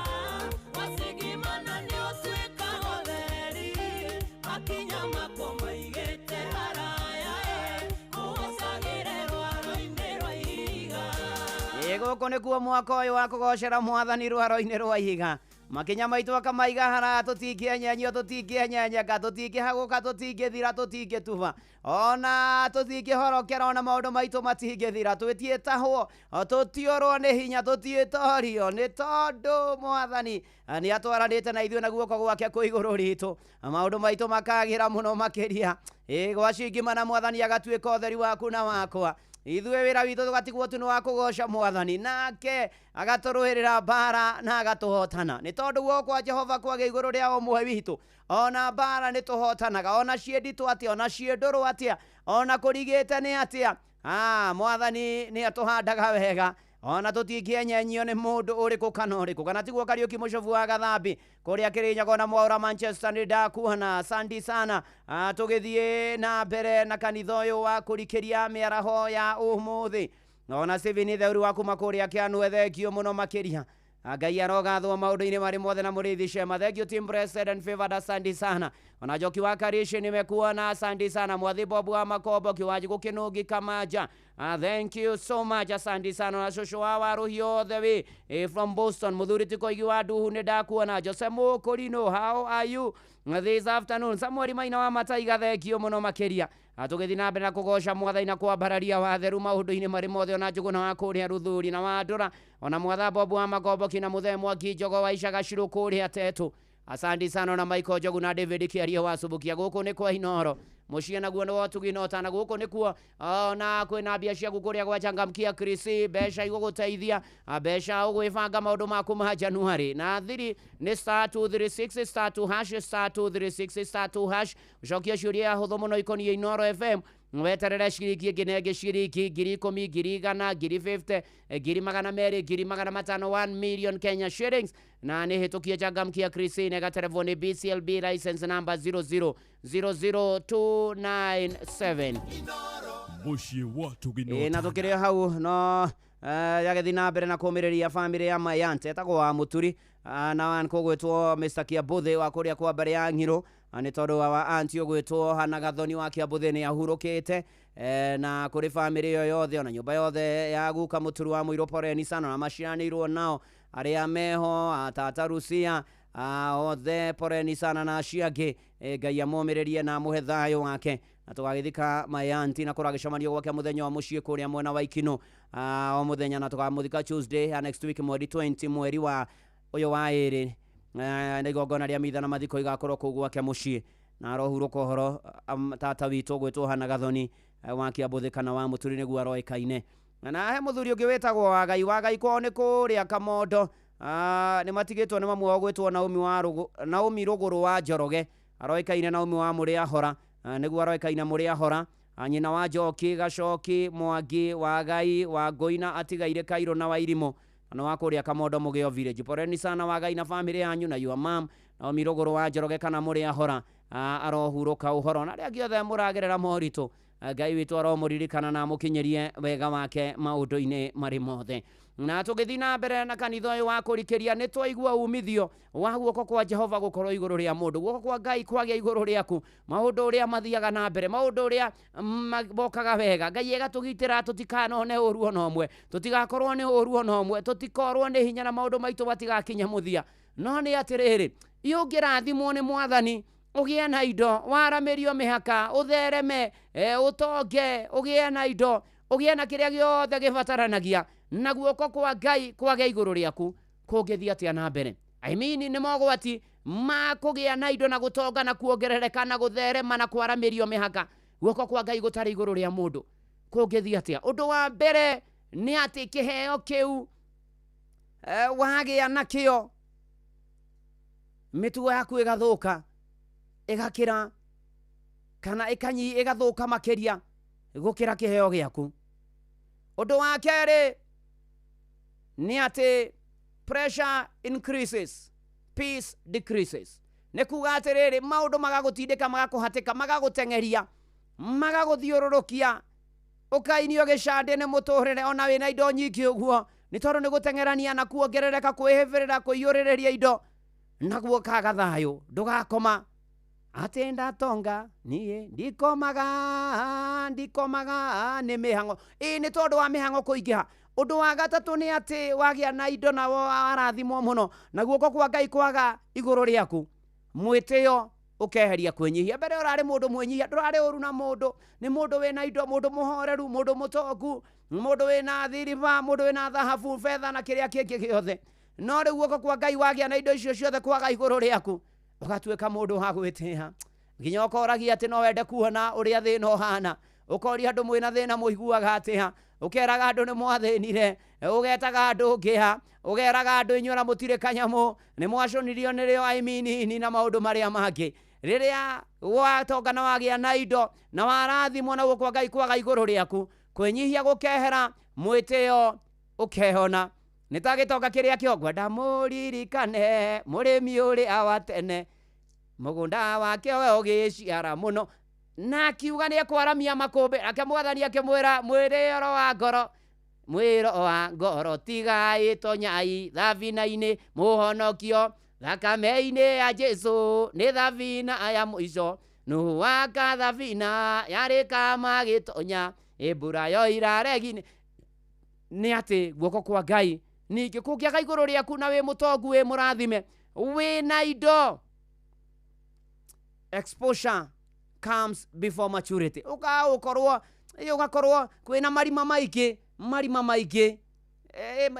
wacigimana nĩũtuĩkaga ũtheri, makinya makwa maigĩte haraya, ĩ kũhũcagĩre rwaro-inĩ rwa ihiga. Ĩ gũkũ nĩkuo mwaka ũyũ wa kũgocera mwathani rwaro-inĩ rwa ihiga. Makinya maitũ akamaiga haraya, tũtingĩenyenyio, tũtingĩenyenyeka, tũtingĩhagũka, tũtingĩthira, tũtingĩtuba, ona tũtingĩhorokera, ona maũndũ maitũ matingĩthira, twĩtiĩtahwo, tũtiorwo nĩ hinya, tũtiĩtorio, nĩ tondũ mwathani nĩ atwaranĩte na ithuĩ na guoko gwake kwĩ igũrũ ritũ, maũndũ maitũ makagĩra mũno makĩria. Ĩ gwacingima na mwathani agatuĩka ũtheri waku na wakwa. Ithuĩ wĩra witũ tũgatigwo tu nĩ wa kũgoca mwathani, nake agatũrũĩrĩra mbara na agatũhotana, nĩ tondũ guoko kwa Jehova kwagĩa igũrũ rĩa ũmwe witũ. Ona mbara nĩ tũhotanaga, ona ciĩ nditũ atĩa, ona ciĩ ndũrũ atĩa, ona kũrigĩte nĩ atĩa, mwathani nĩ atũhandaga wega, ona tũtingĩenyenyio nĩ mũndũ ũrĩkũ kana ũrĩkũ. Kana tiguo Kariũki Mũcobu wa Gathambi kũrĩa Kĩrĩnyaga na Mwaũra Manchester, nĩ ndakuona, asante sana. Tũgĩthiĩ na mbere na kanitha ũyũ wa kũrikĩria mĩaraho ya ũmũthĩ. Ona Stephen Theuri wa kuma kũrĩa Kĩanue, thengio mũno makĩria. Ngai arogathwo maũndũ-inĩ marĩ mothe na mũrĩithi Shema. Thank you team blessed and favored, asante sana. Ona Njoki wa Karishi nimekuona, asante sana. Mwathi Bobu wa Makombo Kiwanjigũ Kĩnũngi Kamaja, thank you so much, asante sana. Na cũcũ wa Waruhi othe wi from Boston, mũthuri ti Koigi wa Nduhu nĩ ndakuona. Jose Mũkũrinũ, how are you this afternoon? Samuel Maina wa Mataiga, thank you mũno makĩria. Tũgĩthiĩ na mbere na kũgoca mwathani na kwambararia watheru maũndũ-inĩ marĩ mothe, ona Njũgũna wa kũrĩa Ruthuri na Wandũra, ona Mwatha Bobu wa Makombo kina Mũthee Mwaki Njogo wa Icaga Cirũ kũrĩa Tetũ, asante sana. Na Michael Njogu na David Kĩaria wa Subukia, gũkũ nĩ kwa Inoro mũciĩ naguo nĩ wotugi na ũtana, gũkũ nĩkuo ona kwĩna mbia ciaku kũrĩa gwa Changamkia Chris, mbeca igũgũteithia, mbeca ũgwĩbanga maũndũ maku ma January, na thiri nĩ star 236 star 2 hash star 236 star 2 hash. Ũcokie ciũria hũthũ mũno ikoniĩ Inoro FM, weterere ciringi ĩngĩ na ĩngĩ, ciringi 10,000, 100,000, 50,000, 200,000, 500,000, 1 million Kenya shillings, na nĩ hĩtũkie Changamkia Chris ĩgaterevwo nĩ BCLB license number 0000297. Mũciĩ wa Ũtugi na Ĩ na Ũtana. tũkĩrĩ hau no yagĩthiĩ na mbere na kũmĩrĩria bamĩrĩ ya Mayant etagwo wa Mũturi, na wan kũgwĩtwo Mr Kiambuthĩ wa kũrĩa kwa mbere ya Ng'irũ, nĩ tondũ wa anti ũgwĩtwo Hana Gathoni wa Kiambuthĩ nĩ ahurũkĩte, na kũrĩ bamĩrĩ ĩyo yothe ona nyũmba yothe ya guka Mũturi wa Mũirũ, poreni sana, na maciranĩirwo nao arĩa meho tata Rusia, othe poreni sana, na acio angĩ, Ngai amomĩrĩrie na amũhe thayũ wake. Na tũgagĩthika Mayanti na kũragĩcemanio gwake mũthenya wa mũciĩ kũrĩa mwena wa Ikino, o mũthenya, na tũkamũthika Tuesday ya next week, mweri 20 mweri wa ũyũ wa ĩrĩ, na igongona rĩa mitha na mathiko igakorwo kũu gwake mũciĩ, na arohurũka ũhoro tata witũ gwĩtwo Hana Gathoni wa Kĩambũthĩ kana wa Mũturi nĩguo aroĩkaine. Na he mũthuri ũngĩ wĩtagwo Wagai. Wagai kwao nĩ kũrĩa Kamondo, nĩ matigĩtwo nĩ mamu wao gwĩtwo Naomi wa Rũgũ, Naomi Rũgũrũ wa Njoroge, aroĩkaine Naomi wa Mũrĩa Hora, nĩguo aroĩkaine Mũrĩa Hora, nyina wa Njoki Gacoki Mwangi Wagai wa Ngoina atigaire Kairũ na Wairimũ, na wa kũrĩa Kamondo Mũgĩo village. Poreni sana Wagai na bamĩrĩ yanyu na your mom Naomi Rũgũrũ wa Njoroge kana Mũrĩa Hora, arohurũka ũhoro. Na arĩa angĩ othe mũragerera moritũ, Ngai witũ aromũririkana na amũkinyĩrie wega wake maũndũ-inĩ marĩ mothe. Na tũgĩthiĩ na mbere na kanitha ũyũ wa kũrikĩria, nĩ twaigua umithio wa guoko kwa Jehova gũkorwo igũrũ rĩa mũndũ, guoko kwa Ngai kwagĩa igũrũ rĩaku, maũndũ ũrĩa mathiaga na mbere, maũndũ ũrĩa mokaga wega. Ngai agatũgitĩra tũtikanone ũru ona ũmwe, tũtigakorwo nĩ ũru ona ũmwe, tũtikorwo nĩ hinya na maũndũ maitũ matigakinye mũthia. No nĩ atĩrĩrĩ, ũngĩrathimwo nĩ mwathani, ũgĩe na indo, waramĩrio mĩhaka, ũthereme, ũtonge, ũgĩe na indo, ũgĩe na kĩrĩa gĩothe gĩbataranagia, na guoko kwa Ngai kwagĩa igũrũ rĩaku, kũngĩthiĩ atĩa na mbere? I mean, nĩ mogwati ma kũgĩa na indo na gũtonga na kuongerereka na gũtherema na kwaramĩrio mĩhaka, guoko kwa Ngai gũtarĩ igũrũ rĩa mũndũ, kũngĩthiĩ atĩa? Ũndũ wa mbere nĩ atĩ kĩheo kĩu wagĩa nakĩo, mĩtugo yaku ĩgathũka, ĩgakĩra kana ĩgathũka makĩria gũkĩra kĩheo gĩaku. Ũndũ wa kerĩ nĩ atĩ pressure increases, peace decreases. Nĩ kuga atĩrĩrĩ, maũndũ magagũtindĩka, magakũhatĩka, magagũteng'eria, magagũthiũrũrũkia, ũkainio gĩcandĩ nĩ mũtũrĩre ona wĩna indo nyingĩ ũguo, nĩ tondũ nĩ gũteng'erania na kuongerereka, kwĩhĩbĩrĩra, kũiyũrĩrĩria indo, naguo kaga thayũ, ndũgakoma. Atĩ ndatonga niĩ ndikomaga, ndikomaga nĩ mĩhang'o. Ĩ nĩ tondũ wa mĩhang'o kũingĩha, Ũndũ wa gatatũ nĩ atĩ wagĩa na indo na warathimwo mũno na guoko kwa Ngai kwaga igũrũ rĩaku, mwĩtĩo ũkeheria kwĩnyihia. Mbere ũrarĩ mũndũ mwĩnyihia, ndũrarĩ ũru na mũndũ, nĩ mũndũ wĩna indo, mũndũ mũhoreru, mũndũ mũtongu, mũndũ wĩna thiriba, mũndũ wĩna thahabu, betha na kĩrĩa kĩngĩ gĩothe. No rĩu guoko kwa Ngai wagĩa na indo icio ciothe kwaga igũrũ rĩaku, ũgatuĩka mũndũ wa gwĩtĩa, nginya ũkoragia atĩ no wende kuona ũrĩa thĩna ũhana, ũkoria andũ mwĩna thĩna mũiguaga atĩa, ũkeraga andũ nĩ mwathĩnire, ũgetaga andũ ngĩa, ũgeraga andũ inyuĩ ona mũtirĩ kanyamũ, nĩ mwacũnirio nĩrĩo aiminini na maũndũ marĩa mangĩ. Rĩrĩa watonga na wagĩa na indo na warathimwo na guoko kwa Ngai kwaga igũrũ rĩaku, kwĩnyihia gũkehera, mwĩtĩo ũkehona. Nĩ ta gĩtonga kĩrĩa kĩo ngwenda mũririkane mũrĩmi ũrĩa wa tene, mũgũnda wake ũgĩciara mũno, na akiuga nĩ ekwaramia makũmbĩ. Nake Mwathani akĩmwĩra, mwĩrĩro wa ngoro, mwĩro wa ngoro, tigai tonyai thabina-inĩ mũhonokio thakame-inĩ ya Jesũ, nĩ thabina ya mũico. Nuhu aka thabina yarĩ kama gĩtonya, ĩmbura yoira regi. Nĩ atĩ guoko kwa Ngai ningĩ kũngĩaga igũrũ rĩaku na wĩ mũtongu, wĩ mũrathime, wĩna indo, exposure comes before maturity. Ũgakorwo ũgakorwo kwĩna marima maingĩ, marima maingĩ,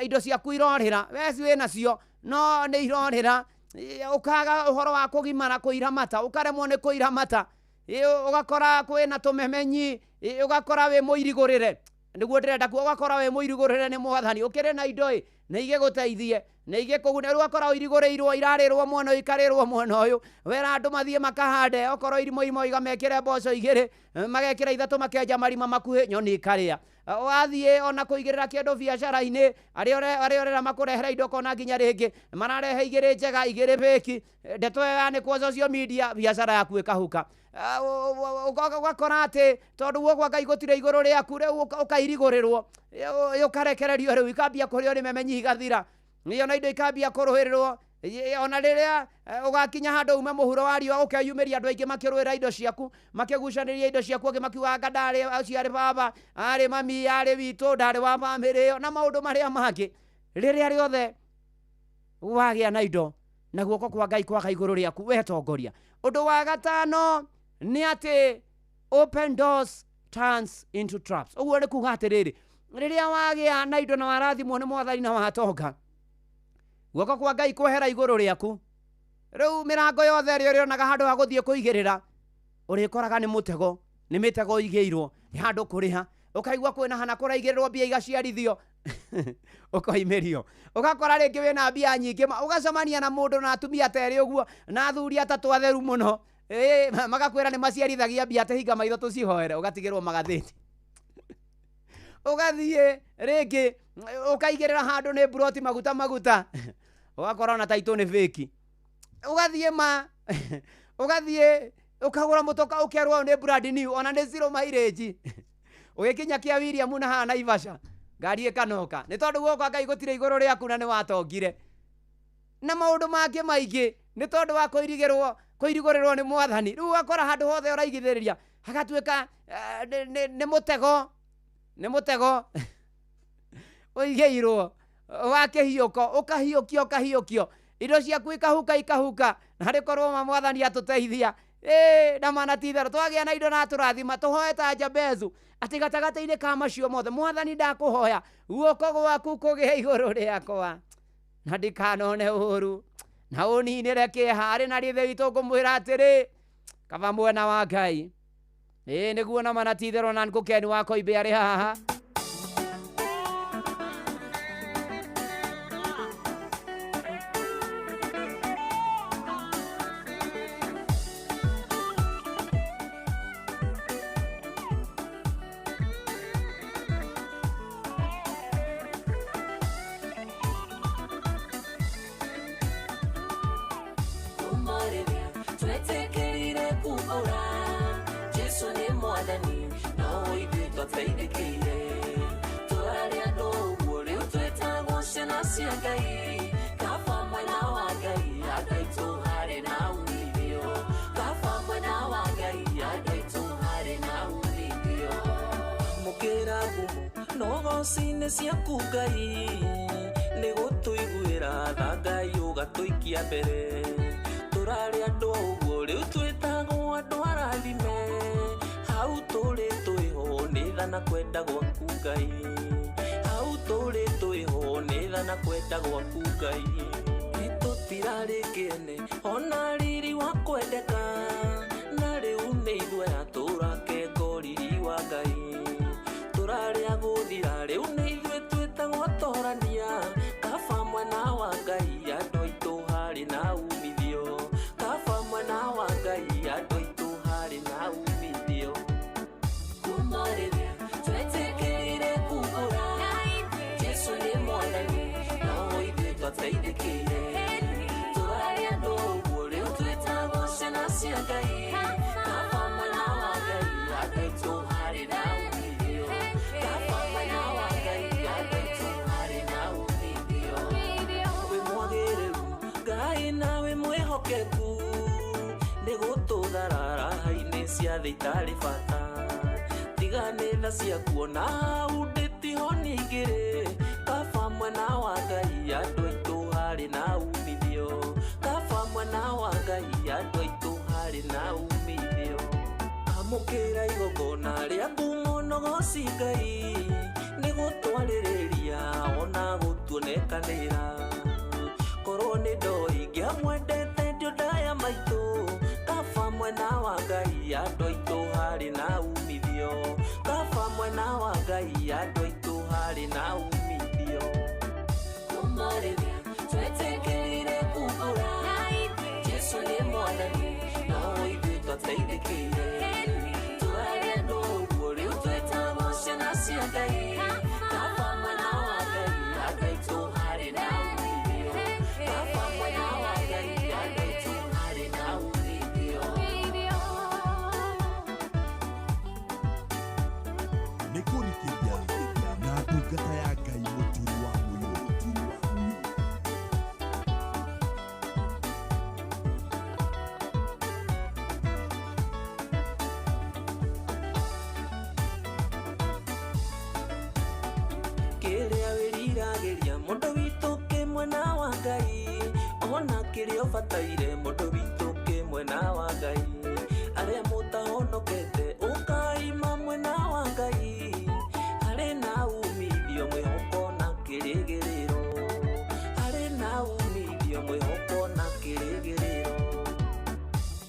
indo ciaku irorĩra, we ci wĩnacio no nĩ irorĩra, ũkaga ũhoro wa kũgimara kũiramata, ũkaremwo nĩ kũiramata, ũgakora kwĩna tũmemenyi, ũgakora wĩ mũirigũrĩre. Nĩguo ndĩrenda kuo, ũgakora wĩ mũirigũrĩre nĩ Mwathani, ũkĩrĩ na indo ĩ nĩ igĩgũteithie, nĩ igĩkũgune. Rĩu ũgakora ũirigũrĩirwo, irarĩrwo mwena ũyũ, ikarĩrwo mwena ũyũ, wera andũ mathiĩ makahande, okorwo irimũ imwe igamekĩre mboco igĩrĩ, magekĩra ithatũ, makenja marima makuhĩ, nyoni ikarĩa. Wathiĩ ona kũigĩrĩra kĩndũ biacara-inĩ, arĩa ũrera makũrehera indo ũkona nginya rĩngĩ mararehe igĩrĩ njega, igĩrĩ fake, ndeto ĩyo yanĩkwo social media, biacara yaku ĩkahuka. Ũgakora atĩ tondũ guoko kwa Ngai gũtirĩ igũrũ rĩaku, rĩu ũkairigũrĩrwo, ũkarekererio, rĩu ikambia kũrĩo nĩ memenyi igathira, ona indo ikambia kũrũĩrĩrwo. Ona rĩrĩa ũgakinya handũ ume mũhuro wa riũa, ũkeyumĩria andũ aingĩ makĩrũĩra indo ciaku, makĩgucanĩria indo ciaku, angĩ makiuga anga ndarĩ ũcio arĩ baba, arĩ mami, arĩ witũ, ndarĩ wa bamĩrĩ ĩyo, na maũndũ marĩa mangĩ. Rĩrĩa rĩothe wagĩa na indo na guoko kwa Ngai kwaga igũrũ rĩaku, we tongoria. Ũndũ wa gatano nĩ atĩ open doors turns into traps. Ũguo nĩ kuga atĩrĩrĩ, rĩrĩa wagĩa na indo na warathimwo nĩ Mwathani na watonga, guoko kwa Ngai kwehera igũrũ rĩaku, rĩu mĩrango yothe ĩrĩa ũrĩonaga handũ ha gũthiĩ kũigĩrĩra, ũrĩkoraga nĩ mũtego, nĩ mĩtego ĩigĩirwo, nĩ handũ kũrĩha, ũkaigua kwĩna hana kũraigĩrĩrwo mbia igaciarithio, ũkoimĩrio, ũgakora rĩngĩ wĩna mbia nyingĩ, ũgacemania na mũndũ na atumia ta erĩ ũguo, na athuri atatũ atheru mũno, magakwĩra nĩ maciarithagia mbia, atĩ hinga maitho tũcihoere, ũgatigĩrwo magathĩti. Ũgathiĩ rĩngĩ ũkaigĩrĩra handũ nĩ mburoti maguta maguta, ũgakora ona taitũ nĩ fake. Ũgathiĩ ma ũgathiĩ ũkagũra mũtoka, ũkerwo nĩ brand new, ona nĩ zero mileage, ũgĩkinya kĩa William na haha Naivasha, ngari ĩkanoka, nĩ tondũ guoko kwa Ngai gũtirĩ igũrũ rĩaku na nĩ watongire. Na maũndũ mangĩ maingĩ nĩ tondũ wa kũirigĩrwo, kũirigũrĩrwo nĩ Mwathani. Rĩu ũgakora handũ hothe ũraigithĩrĩria hagatuĩka nĩ mũtego, nĩ mũtego ũigĩirwo wa kĩhiũko, ũkahiũkio, ũkahiũkio, indo ciaku ikahuka, ikahuka. Na harĩ korwo ma Mwathani atũteithia, na mana ti itherũ twagĩa na indo na atũrathima, tũhoe ta Jabezu atĩ gatagatĩ-inĩ ka macio mothe, Mwathani ndakũhoya guoko gwaku kũgĩe igũrũ rĩakwa, na ndikanone ũũru, na ũninĩre kĩeha. Arĩ na rithe witũ ngũmwĩra atĩrĩ, kaba mwena wa Ngai. Nĩguo na mana ti itherũ na ngũkeni wa Koimbĩ arĩ haha. Tho-inĩ ciaku Ngai nĩ gũtũiguĩra tha Ngai ũgatũikia mbere tũrarĩ andũ ũguo rĩu twĩtagwo andũ arathime hau tũrĩ twĩho nĩ tha na kwenda gwaku Ngai hau tũrĩ twĩho nĩ tha na kwenda gwaku Ngai nĩtũtirarĩ kĩene ona riri wa kwendeka na rĩu nĩ ithuĩ aya tũrakengo riri wa Ngai tũrarĩa gũthira rĩu nĩ ithuĩ twĩtagwo atorania kaba mwena wa Ngai andũ aitũ harĩ na umithio kaba mwena wa Ngai andũ aitũ harĩ na umithio kuma rĩrĩa twetĩkĩrire kumbũra Jesũ nĩ mwathani no ithuĩ twateithĩkire tũrarĩ andũ ũguo rĩu twĩtagwo ciana cia Ngai kaba mwena wa Ngai andũ aitũ harĩ na umithio kaba mwena wa Ngai andũ aitũ harĩ na umithio wĩ mwagĩrĩru Ngai na wĩ mwĩhokeku nĩ gũtũthara raha-inĩ cia thĩ itarĩ bata tiga nĩ tha ciaku ona hau ndĩtihonia igĩrĩ kaba mwena wa Ngai andũ aitũ harĩ na umithio kaba mwena wa Ngai andũ aitũ harĩ na umithio amũkĩra igongona rĩa ngumo nogoci Ngai nĩ gũtwarĩrĩria ona gũtuonekanĩra korwo nĩ ndoi ngĩamwendete ndio ndaya maitũ kaba mwena wa Ngai andũ aitũ harĩ na umithio kaba mwena wa Ngai andũ aitũ harĩ na umithio kuma rĩrĩa twetĩkĩrire kumbũra Jesũ nĩ mwathani no ithuĩ twateithĩkire tũrarĩ andũ ũguo rĩu twĩtagwo ciana cia Ngai kaba mwena wa Ngai andũ aitũ harĩ na umithio kaba mwena wa Ngai andũ aitũ harĩ na umithio. Nĩ kũrikĩria na ndungata ya Ngai mũturi wa mũyũ. Kĩrĩa wĩriragĩria mũndũ witũ kĩ mwena wa Ngai ona kĩrĩa ũbataire mũndũ witũ kĩ mwena wa Ngai arĩa mũtahonokete ũkaima mwena wa Ngai harĩ na umithio mwĩhoko na kĩrĩgĩrĩro harĩ na umithio mwĩhoko na kĩrĩgĩrĩro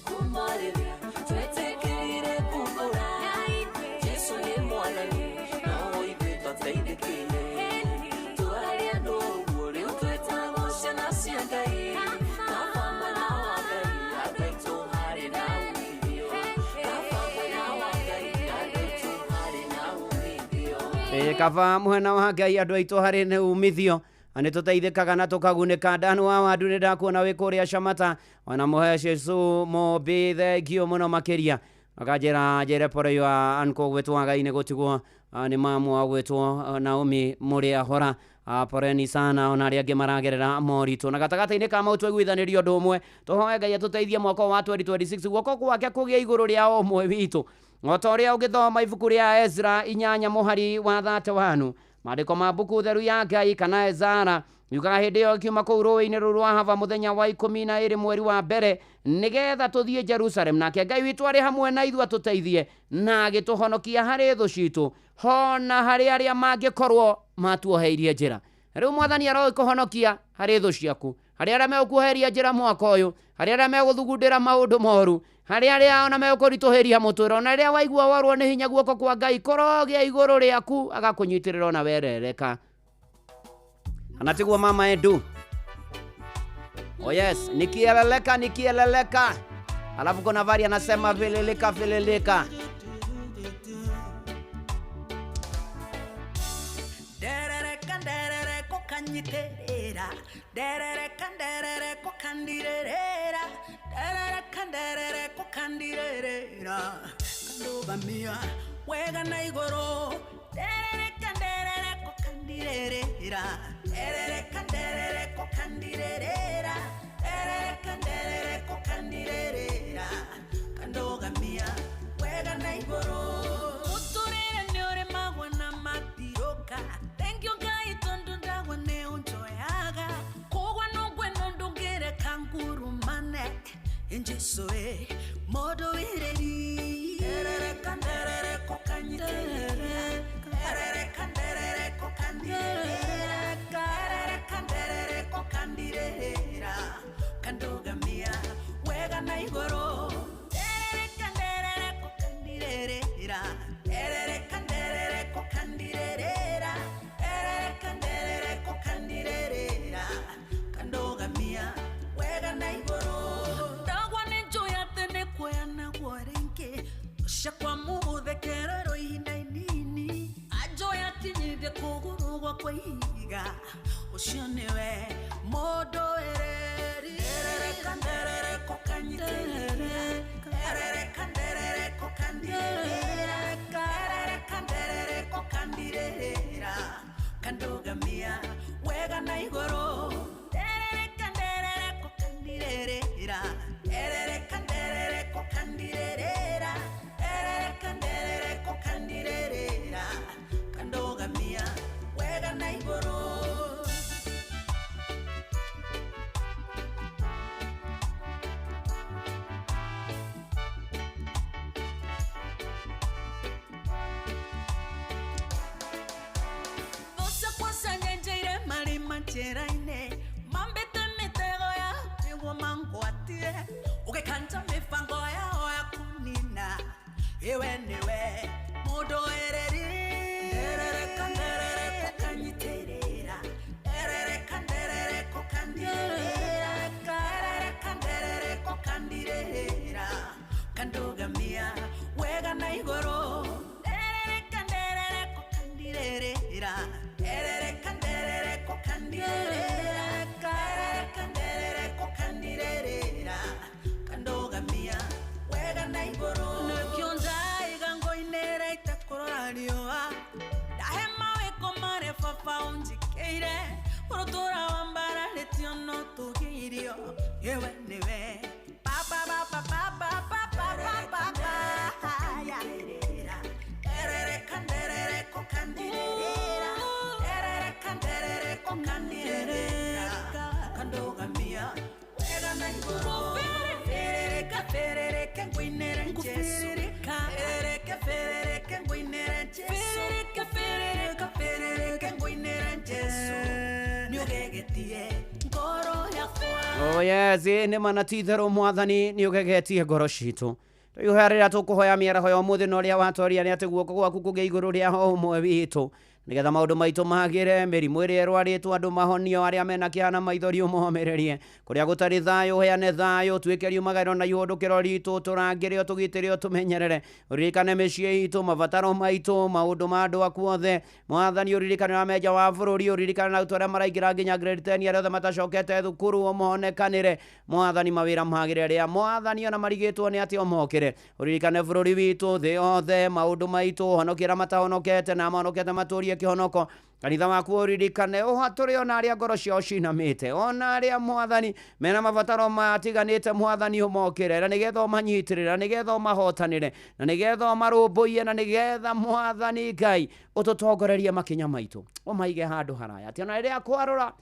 kuma rĩrĩa twetĩkĩrire kumbũra Jesũ nĩ mwathani no ithuĩ twateithĩkire tũrarĩ andũ ũguo rĩu twĩtagwo ciana cia Ngai kaba mwena wa Ngai andũ aitũ harĩ na umithio kaba mwena wa Ngai andũ aitũ harĩ na umithio. Kaba mwena wa Ngai andũ aitũ harĩ na umithio na nĩ tũteithĩkaga na tũkagunĩka. Ndanu wa wandu nĩ ndakuona wĩ kũrĩa Shamata ona mũhe Jesũ Mũmbi thengio mũno makĩria akanjĩra njĩre pore ya anko gwĩtwo Ngai nĩ gũtigwo nĩ mamu wa gwĩtwo Naomi mũrĩ ahora poreni sana ona arĩa angĩ maragerera moritũ na gatagatĩ-inĩ ka mau twaiguithanĩrio ũndũ ũmwe tũhoe Ngai atũteithie mwaka wa 2026 guoko gwake kũgĩa igũrũ rĩa o ũmwe witũ o ta ũrĩa ũngĩthoma ibuku rĩa Ezra 8 mũhari wa 31 maandĩko ma mbuku theru ya Ngai kana Ezara yugaga hĩndĩ ĩyo ĩkiuma kũu rũĩ-inĩ rũu rwa Hava mũthenya wa 12 mweri wa mbere nĩgetha tũthiĩ Jerusalem nake Ngai witũ arĩ hamwe na ithuĩ atũteithie na agĩtũhonokia harĩ thũ citũ hona harĩ arĩa mangĩkorwo matuoheirie njĩra. Rĩu mwathani arogĩkũhonokia harĩ thũ ciaku harĩ arĩa megũkuoheria njĩra mwaka ũyũ harĩ arĩa megũthugundĩra maũndũ moru harĩ arĩa ona megũkũritũhĩria mũtũrĩre ona rĩrĩa waigua worwo nĩ hinya guoko kwa Ngai kũrogĩa igũrũ rĩaku agakũnyitĩrĩra ona werereka. Anatiguo mama Edu. Oh yes, nikieleleka nikieleleka. Alafu kuna vari anasema vileleka vileleka. Nderereka nderereko kanyiterera nderereka nderereko kandirerera nderereka nderereko kandirerera kandũgamia wega na igũrũ nderereka nderereko kandirerera nderereka nderereko kandirerera nderereka nderereko kandirerera kandũgamia wega na igũrũ mũtũrĩre nĩ ũrĩmagwo na matiroka Jesu e mũndũ wĩrĩri Nderereka nderereko kanyitĩrĩra Nderereka nderereko kandirĩrĩra Nderereka nderereko kandirĩrĩra Kandugamia wega na igũrũ Nderereka nderereko kandirĩrĩra Nderereka nderereko kandirĩrĩra Nderereka nderereko kandirĩrĩra Kandugamia wega na igũrũ Ndagwa nĩ njũĩ atĩ nĩ kuoyanagwo rĩngĩ Ũcakwa mũgũthekererwo ihinda inini Anjũĩ akinyithie kũgũrũ gwakwa ihiga Ũcio nĩwe mũndũ wĩrĩri Nderereka nderereko kanyitĩrĩra Nderereka nderereko kandirĩrĩra Nderereka nderereko kandirĩrĩra Kandugamia wega na igũrũ Nderereka nderereko kandirĩrĩra Nderereka nderereko kandirĩrĩra Nderereka nderereko kandirĩrĩra Kandugamia wega na igũrũ Thũ ciakwa cianyenjeire marima njĩra-inĩ mambĩte mĩtego ya nĩguo mangwatie ũgĩkanja mĩbango yao ya kũnina iwe nĩwe mũndũ wĩrĩri Nderereka nderereko kanyitĩrĩra Nderereka nderereko kandirĩrĩra Nderereka nderereko kandirĩrĩra Kandugamia wega na igũrũ Nderereka nderereko kandirĩrĩra Nderereka nderereko kandirĩrĩra Nderereka nderereko kandirĩrĩra Kandugamia wega na igũrũ Nĩkĩo ndaiga ngoinĩra itekũrora riũa Ndahe mawĩko marĩa baba ũnjĩkĩire Ũrũtũra wambararĩtio no tũgĩirio Iwe nĩwe Baba baba baba baba baba Nderereka nderereko kandirĩrĩra Nderereka nderereko kandirĩrĩra Kandugamia wega na igũrũ Ferereka ferereke ngũinĩre Jesu Ferereke ferereke ngũinĩre Jesu Ferereke ferereke ferereke ngũinĩre Jesu Nĩũgegetie ngoro yakwa Oh yes, nĩ mana ti itherũ mwathani nĩ ũgegetie ngoro citũ rĩu rĩrĩa tũkũhoya mĩaraho ya ũmũthĩ na ũrĩa watwaria nĩ atĩ guoko gwaku kũgĩe igũrũ rĩa o ũmwe witũ nĩgetha maũndũ maitũ magĩre mĩrimũ ĩrĩa ĩrwarĩtwo andũ mahonio arĩa mena kĩeha na maithori ũmomĩrĩrie kũrĩa gũtarĩ thayũ ũheane thayũ tuĩke riumagaro na ihũndũkĩro ritũ tũrangĩre ũtũgitĩre ũtũmenyerere ũririkane mĩciĩ itũ mabataro maitũ maũndũ ma andũ aku othe mwathani ũririkane na menja wa bũrũri ũririkane na arutwo arĩa maraingĩra nginya grade 10 arĩa othe matacokete thukuru ũmonekanĩre mwathani mawĩra magĩre arĩa mwathani ona marigĩtwo nĩ atĩ ũmokĩre ũririkane bũrũri witũ thĩ yothe maũndũ maitũ ũhonokie arĩa matahonokete na mahonokete matũrie kĩhonoko kanitha waku ũririkane ũhatũre ona arĩa ngoro ciao cinamĩte ona arĩa mwathani mena mabataro matiganĩte mwathani ũmokĩre na nĩgetha ũmanyitĩrĩre na nĩgetha ũmahotanĩre na nĩgetha ũmarũmbũiye na nĩgetha mwathani Ngai ũtũtongorerie makinya maitũ ũmaige handũ haraya atĩ ona rĩrĩa kwarũra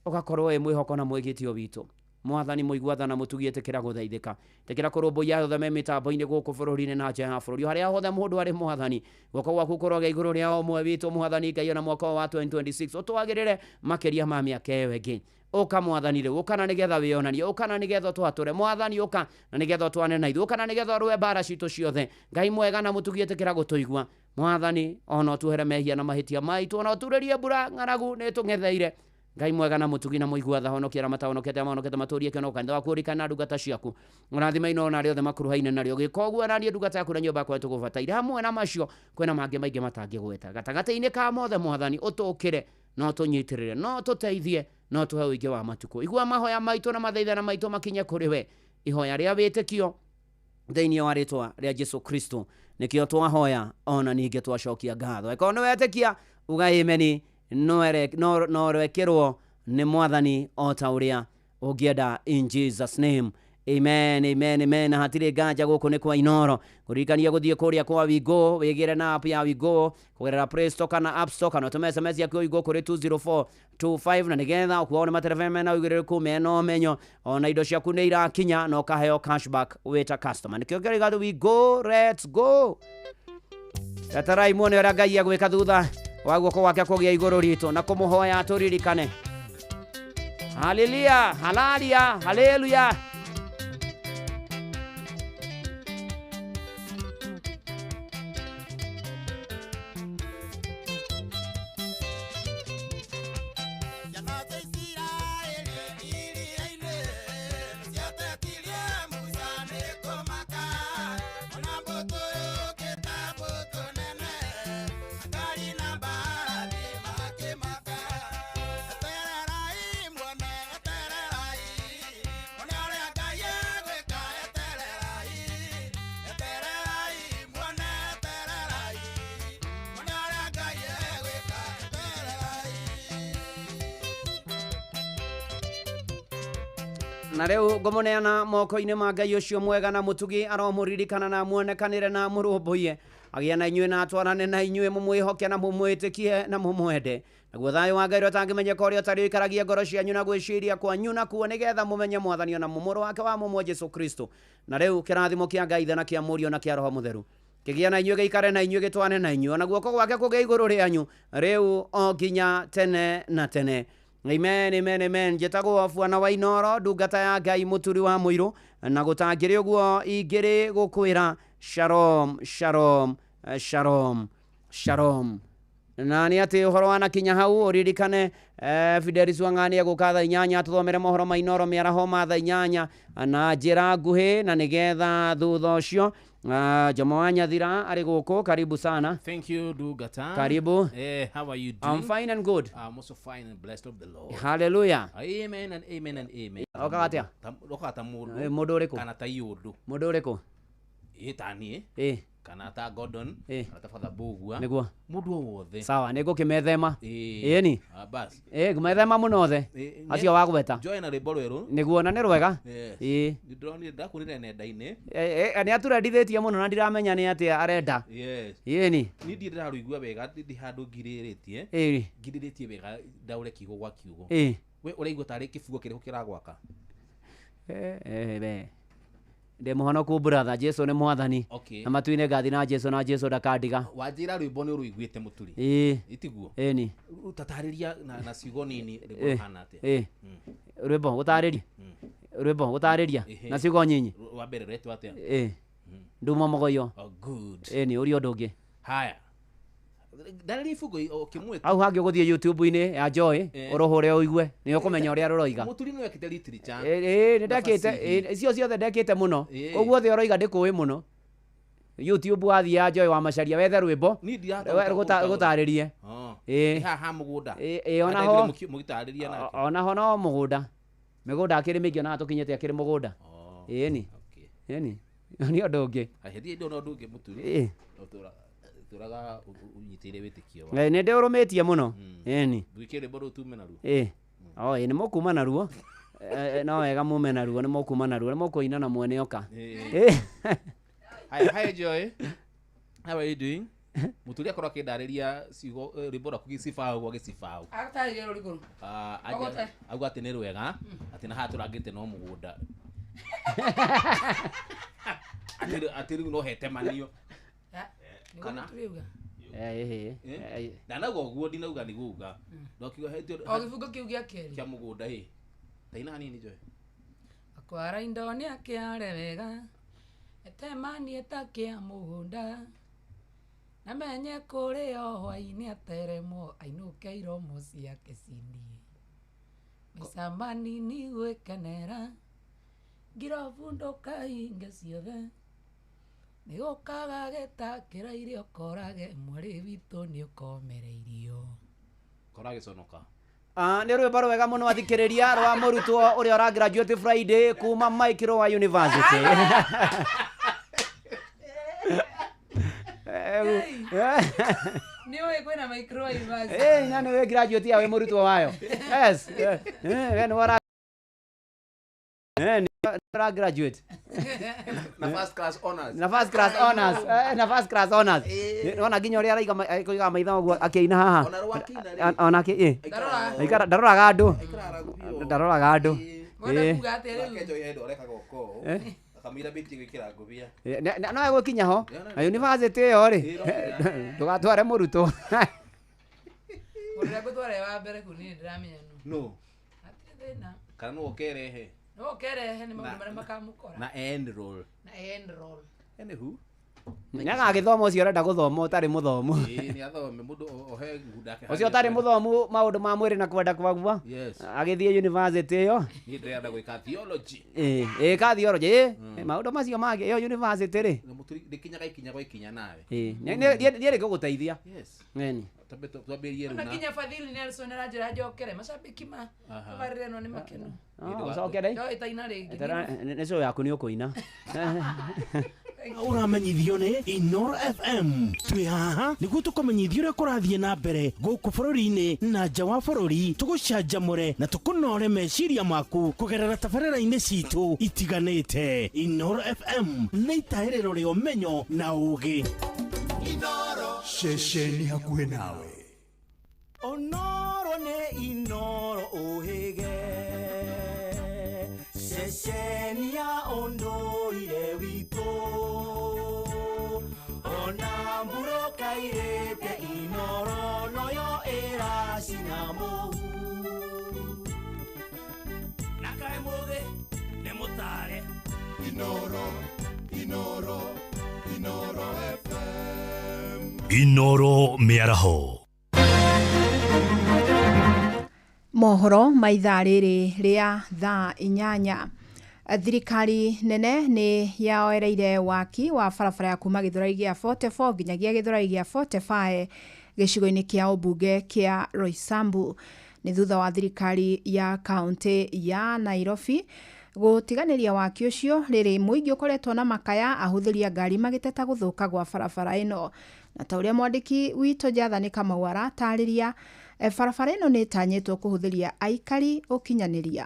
ũgakorwo wĩ mwĩhoko na mwĩgitio witũ mwathani mũigua tha na mũtugi ĩtĩkĩra gũthaithĩka ĩtĩkĩra kũrũmbũiya othe me mĩtambo-inĩ gũkũ bũrũri-inĩ na nja ya bũrũri harĩa hothe mũndũ arĩ mwathani guoko gwaku kũroge igũrũ rĩa o ũmwe witũ mwathani Ngai ona mwaka wa 2026 ũtwagĩrĩre makĩria ma mĩaka ĩyo ĩngĩ ũka mwathani rĩu ũka na nĩgetha wĩonanie ũka na nĩgetha ũtwatũre mwathani ũka na nĩgetha ũtwane na ithuĩ ũka na nĩgetha ũrũe mbara citũ ciothe Ngai mwega na mũtugi ĩtĩkĩra gũtũigua mwathani ona ũtuohere mehia na mahĩtia maitũ ona ũturĩrie mbura ng'aragu nĩ tũng'etheire Ngai mwega na mũtugi na mũigua tha honokia arĩa matahonokete mahonokete matũrie kĩonoko kanitha waku ũririkane na ndungata ciaku ũrathime ino ona arĩa othe makuruhaine narĩo gĩka ũguo na niĩ ndungata yaku na nyũmba yakwa nĩtũgũbataire hamwe na macio kwĩna mangĩ maingĩ matangĩgweta gatagatĩ-inĩ ka mothe mwathani ũtũkĩre no tũnyitĩrĩre no tũteithie no tũhe ũingĩ wa matukũ igua mahoya maitũ na mathaithana maitũ makinye kũrĩ we ihoya rĩa wĩtĩkio thĩinĩ wa rĩtwa rĩa Jesu Kristo nĩkĩo twahoya ona ningĩ twacokia ngatho ĩkorwo nĩ wetĩkia uga ameni no rekĩrwo nĩ mwathani o ta ũrĩa ũngĩenda in Jesus name Amen, amen, amen. Hatirĩ nganja gũkũ nĩ kwa Inoro. Kũririkania gũthiĩ kũrĩa kwa Wigo, wĩgĩre na app ya Wigo kũgerera Play Store kana App Store, kana ũtũme SMS yaku ya Wigo kũrĩ 20425, na nĩgetha ũkuao nĩ matereba mena ũigĩrĩrĩku mena ũmenyo, ona indo ciaku nĩ irakinya na ũkaheo cashback wĩ ta customer. Nĩkĩo kĩrauga Wigo, let's go. Eterai muone ũrĩa Ngai egwĩka thutha wa guoko gwake kũgĩa igũrũ ritũ na kũmũhoya tũririkane. Haleluya, haleluya, haleluya. Na rĩu ngũmũneana moko-inĩ ma Ngai ũcio mwega na mũtugi, aromũririkana na muonekanĩre na mũrũmbũiye, agĩe na inyuĩ na atwarane na inyuĩ, mũmwĩhoke na mũmwĩtĩkie na mũmwende. Naguo thayũ wa Ngai ũrĩa ũtangĩmenyeka, ũrĩa ũtarĩ ũikaragie ngoro cianyu na gwĩciria kwanyu nakuo, nĩgetha mũmenye Mwathani ona mũmũrũ wake wa mũmwe Jesũ Kristo. Na rĩu kĩrathimo kĩa Ngai Ithe na kĩa Mũriũ na kĩa Roho Mũtheru kĩgĩe na inyuĩ, gĩikare na inyuĩ, gĩtwane na inyuĩ, ona guoko gwake kũgĩe igũrũ rĩanyu rĩu o nginya tene na tene. Amen, amen, amen. Njĩtagwo Bwana wa Inoro, ndungata ya Ngai mũturi wa mũirũ, na gũtangĩrĩ ũguo ingĩrĩ gũkwĩra shalom, shalom, shalom, shalom. Na nĩ atĩ ũhoro wanakinya hau ũririkane Fidelis Wang'ani egũka thaa 8 tũthomere mohoro ma Inoro mĩaraho ma thaa 8 na njĩra nguhĩ, na nĩgetha thutha ũcio Jomo wa Nyathira arĩ gũkũ. Karibu sana. Thank you, Ndungata. Karibu. How are you doing? I'm fine and good. I'm also fine and blessed of the Lord. Hallelujah. Amen and amen and amen. Okaga atĩa? Okaga ta mũndũ. Mũndũ ũrĩkũ? Kana ta iũndũ. Mũndũ ũrĩkũ? Ĩ ta niĩ. Kana ta Gordon. Kana ta Father Mbugua. Nĩguo. Mũndũ o wothe. Sawa, nĩ ngũkĩmethema. Ĩni. Bas. Ngũmethema mũno othe. Acio wagweta. Joy na rwĩmbo rwerũ. Nĩguo, na nĩ rwega. Yes. Nĩndĩronire, ndakuonire nenda-inĩ. Nĩ atũrendithĩtie mũno na ndiramenya nĩ atĩa arenda. Yes. Ĩni. Niĩ ndirĩ ndĩrarũigua wega, ndi handũ ngirĩrĩtie. Ngirĩrĩtie wega ndaũre kiugo gwa kiugo. We ũraigua tarĩ kĩbungo kĩrĩkũ kĩragwaka? We. Ndĩ mũhonoku brother, Jesũ nĩ mwathani. Okay. Na matu-inĩ ngathi na Jesũ na Jesũ ndakandiga. Wanjĩra rwĩmbo nĩ ũrũiguĩte mũturi. Ĩtiguo? Ĩni. Tatarĩria na ciugo nini rwĩmbo rũhana atĩa? Rwĩmbo gũtarĩria. Rwĩmbo gũtarĩria na ciugo nyinyi. Wa mbere rwetwo atĩa? Nduma mũgoyo. Oh, good. Ĩni, ũria ũndũ ũngĩ. Haya. Ndarĩria ibungo o kĩmwe tu. Hau hangĩ ũgũthiĩ YouTube-inĩ ya Joy, ũrũhũre ũigue, nĩ ũkũmenya ũrĩa rũroiga. Mũturi nĩ wekĩte literature. Nĩ ndekĩte, icio ciothe ndekĩte mũno. Koguo othe ũroiga ndĩkũĩ mũno. YouTube wathiĩ ya Joy wa Macharia wethe rwĩmbo rũgũtarĩrie. Haha mũgũnda. Onaho mũgĩtarĩria nake. Onaho no mũgũnda. Mĩgũnda akĩrĩ mĩingĩ ona tũkinyĩte akĩrĩ mũgũnda. Ĩni. Ĩni. Nĩ ũndũ ũngĩ. Hĩndĩ ĩyo no ũndũ ũngĩ mũturi. Tũraga ũnyitĩire wĩtĩkio waku. Nĩ ndĩũrũmĩtie mũno. Ĩni. Ndwĩke rwĩmbo rũu tume naruo. Nĩ mũkuma naruo. No wega mume naruo, nĩ mũkuma naruo, nĩ mũkũina na mwene oka. Hi, hi Joy. How are you doing? Mũturi akorwo akĩndarĩria ciugo rwĩmbo rwaku gĩcibaũ gwa gĩcibaũ. Agatarĩria rũrĩkũ? Auga atĩ nĩ rwega, atĩ na haha tũrangĩte no mũgũnda. Atĩ rĩu no hetemanio. Kana ndanauga ũguo, ndinauga nĩ gũuga. Ndokiuga o gĩbungo kĩu gĩa kerĩ kĩa mũgũnda. Taina hanini Joy. Akwara indo nĩ akĩare wega, etemanie ta kĩa mũgũnda, na menye kũrĩ o hwaĩ-inĩ ateremwo ainũke iromo ciake cinie, maica manini gwĩkenera, ngirobu ndũkahinge ciothe, nĩgũkaga gĩtakĩra irio korage mwarĩ witũ nĩũkomereirio. Kora gĩconoka. Nĩ rwĩmbo rwega mũno athikĩrĩria rwa mũrutwo ũrĩa ũra graduate Friday kuma Mike wa University. Nĩ ũĩ kwĩna Mike wa University. Na nĩwe graduate ya wĩ mũrutwo wayo. Yes. We nĩ wara Ra graduate Na first class honors. Na first class honors. Na first class honors. Nona nginya ũrĩa araiga kũiga maitho ũguo akĩina haha. Ona rwakĩina rĩ. Ona akĩ Aikara ndaroraga andũ. Ndaroraga andũ. Mwenda kuga atĩa rĩu? Nake Joy Endo arekaga ũko. Eh. Akamwĩra bĩtie gwĩkĩra ngũbia. No egũkinya ho. Na university ĩyo rĩ. Ndũgatware mũrutwo. Mũndũ ũrĩa ngũtwara e wa mbere kũu niĩ ndĩramenya nũ. No. Hatirĩ thĩna. Kana no ũkerehe. No ũkerehe nĩ maũndũ Na- marĩa makamũkora. Na enroll. Na enroll. Anywho. Nĩagagĩthoma ũcio ũrenda gũthoma ũtarĩ mũthomu. Ĩĩ nĩ athome mũndũ ohe ngunda yake. Ũcio ũtarĩ mũthomu maũndũ ma mwĩrĩ na kwenda kwagua. Yes. Agĩthiĩ university ĩyo. Niĩ ndĩrenda gwĩka theology. Ĩĩ ka theology ĩĩ. Maũndũ macio mangĩ ĩyo university rĩ. Na mũturi ndĩkinyaga ikinya gwa ikinya nawe. Ĩĩ niĩ rĩngũgũteithia. Yes. Ĩni. Twambe twambĩrĩrie rĩu Ona na. nginya Fadhili Nelson aranjĩra njokere macambĩki ma Aha. tabarĩra ĩno nĩ makenu. Ũcokere. Njoe itaina rĩngĩ. Nĩ show yaku nĩ ũkũina. Ũramenyithio nĩ Inoro FM. Twĩ haha nĩguo tũkũmenyithia ũrĩa kũrathiĩ na mbere gũkũ bũrũri-inĩ na nja wa bũrũri, tũgũcanjamũre na tũkũnore meciria maku kũgerera tabarĩra-inĩ citũ itiganĩte. Inoro FM nĩ itahĩrĩro rĩa ũmenyo na ũũgĩ. Ceceni hakuhĩ nawe. Onoro nĩ Inoro ũhĩge, ceceni ya ũndũire witũ, ona mburoka irĩte Inoro noyo ĩracina mũhu. Na kaĩ mũgĩ nĩ mũtare. Inoro, Inoro, Inoro FM. Inoro mĩaraho. Mohoro ma ithaa rĩrĩ rĩa thaa 8. Thirikari nene nĩ yaoereire waki wa barabara ya kuma Gĩthũrai gĩa 44 nginyagia Gĩthũrai gĩa 45 gĩcigo-inĩ kĩa ũmbunge kĩa Roysambu. Nĩ thutha wa thirikari ya kaunti ya Nairobi gũtiganĩria waki ũcio rĩrĩ mũingĩ ũkoretwo na makaya ahũthĩri a ngari magĩteta gũthũka gwa barabara ĩno. Na ta ũrĩa mwandĩki witũ Jathani Kamau aratarĩria, barabara ĩno nĩ ĩtanyĩtwo kũhũthĩria aikari ũkinyanĩria.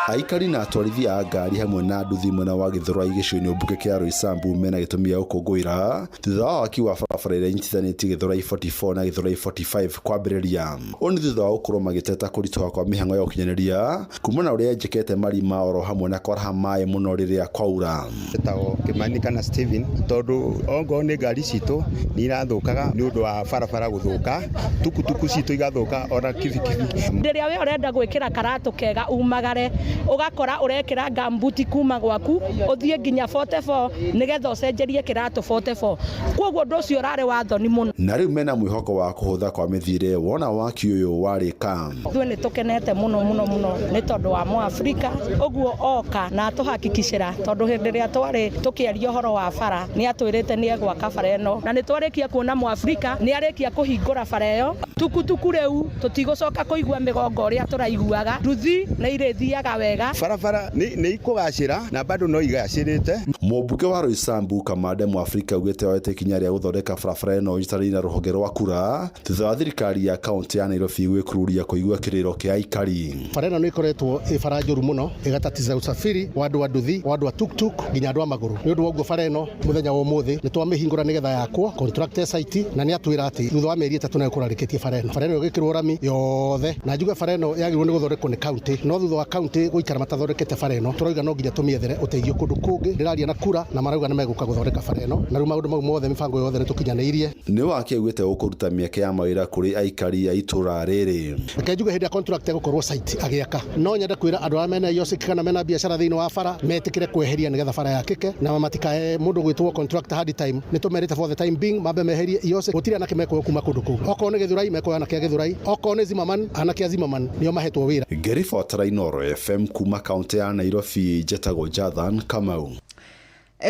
Aikari na atwarithia a ngari hamwe na nduthi mwena wa Gĩthũrai gĩcigo-inĩ ũmbunge kĩa Roysambu mena gĩtũmi gĩa gũkũngũĩra thutha wa waki wa barabara ĩrĩa ĩnyitithanĩtie Gĩthũrai 44 na Gĩthũrai 45 kwambĩrĩria. Ũũ nĩ thutha wa gũkorwo magĩteta kũritũha kwa mĩhang'o ya ũkinyanĩria kumana na ũrĩa yenjekete marima oro hamwe na kwaraha maĩ mũno rĩrĩa kwaura. Etagwo Kimani kana Steven tondũ ongorwo nĩ ngari citũ nĩ irathũkaga nĩ ũndũ wa barabara gũthũka, tukutuku citũ igathuka ona kibikibi. Rĩrĩa we ũrenda gwĩkĩra karatũ kega umagare ũgakora ũrekĩra gambuti kuma gwaku ũthiĩ nginya 44 nĩgetha ũcenjerie kĩratũ 44. Koguo ũndũ ũcio ũrarĩ wa thoni mũno. Na rĩu mena mwĩhoko wa kũhũtha kwa mĩthiĩre wona waki ũyũ warĩka. Ithuĩ nĩ tũkenete mũno mũno mũno nĩ tondũ wa Mũafrika ũguo oka na atũhakikicĩra tondũ hĩndĩ ĩrĩa twarĩ tũkĩaria ũhoro wa bara nĩ atwĩrĩte nĩ egwaka bara ĩno na nĩ twarĩkia kuona Mũafrika nĩ arĩkia kũhingũra bara ĩyo. Tukutuku rĩu tũtigũcoka kũigua mĩgongo ũrĩa tũraiguaga, nduthi nĩ irĩthiaga wega. Barabara nĩ ikũgacĩra na bado no igacĩrĩte. Mũmbunge wa Roysambu Kamande Mũafrika augĩte oete ikinya rĩa gũthondeka barabara ĩno ĩnyitanĩire na rũhonge rwa kura thutha wa thirikari ya kaunti ya Nairobi gwĩkururia kũigua kĩrĩro kĩa aikari. Bara ĩno nĩ ĩkoretwo ĩ bara njũru mũno ĩgatatiza usafiri wa andũ a nduthi, wa andũ a tuktuk nginya andũ a magũrũ. Nĩ ũndũ wa ũguo bara ĩno mũthenya wa ũmũthĩ nĩ twamĩhingũra nĩgetha yakwo contractor site na nĩ atwĩra atĩ thutha wa mĩeri 3 nĩ egũkorwo arĩkĩtie bara ĩno. Bara ĩno ĩgĩkĩrwo rami yothe na njuge bara ĩno yagĩrĩirwo nĩ gũthondekwo nĩ kaunti no thutha wa kaunti gũikara matathondekete bara ĩno tũrauga no nginya tũmĩethere ũteithio kũndũ kũngĩ. Ndĩraria na kura na marauga nĩ megũka gũthondeka bara ĩno na rĩu maũndũ mau mothe mĩbango yothe nĩ tũkinyanĩirie. Nĩ waki augĩte ũkũruta mĩeke ya mawĩra kũrĩ aikari a itũra rĩrĩ. Reke njuge hĩndĩ ya contract egũkorwo site agĩaka no nyende kwĩra andũ arĩa mena iosiki kana mena biacara thĩinĩ wa bara metĩkĩre kweheria nĩgetha bara yakĩke na matikae mũndũ gwĩtwo contract hard time. Nĩ tũmerĩte for the time being mambe meherie iosiki gũtirĩ anake mekuoywo kuma kũndũ kũu. Okorwo nĩ Gĩthũrai mekuoya anake a Gĩthũrai, okorwo nĩ Zimmerman anake a Zimmerman nĩo mahetwo wĩra. Ngĩribotera Inooro FM kuma kaunti ya Nairobi njetagwo Jathan Kamau.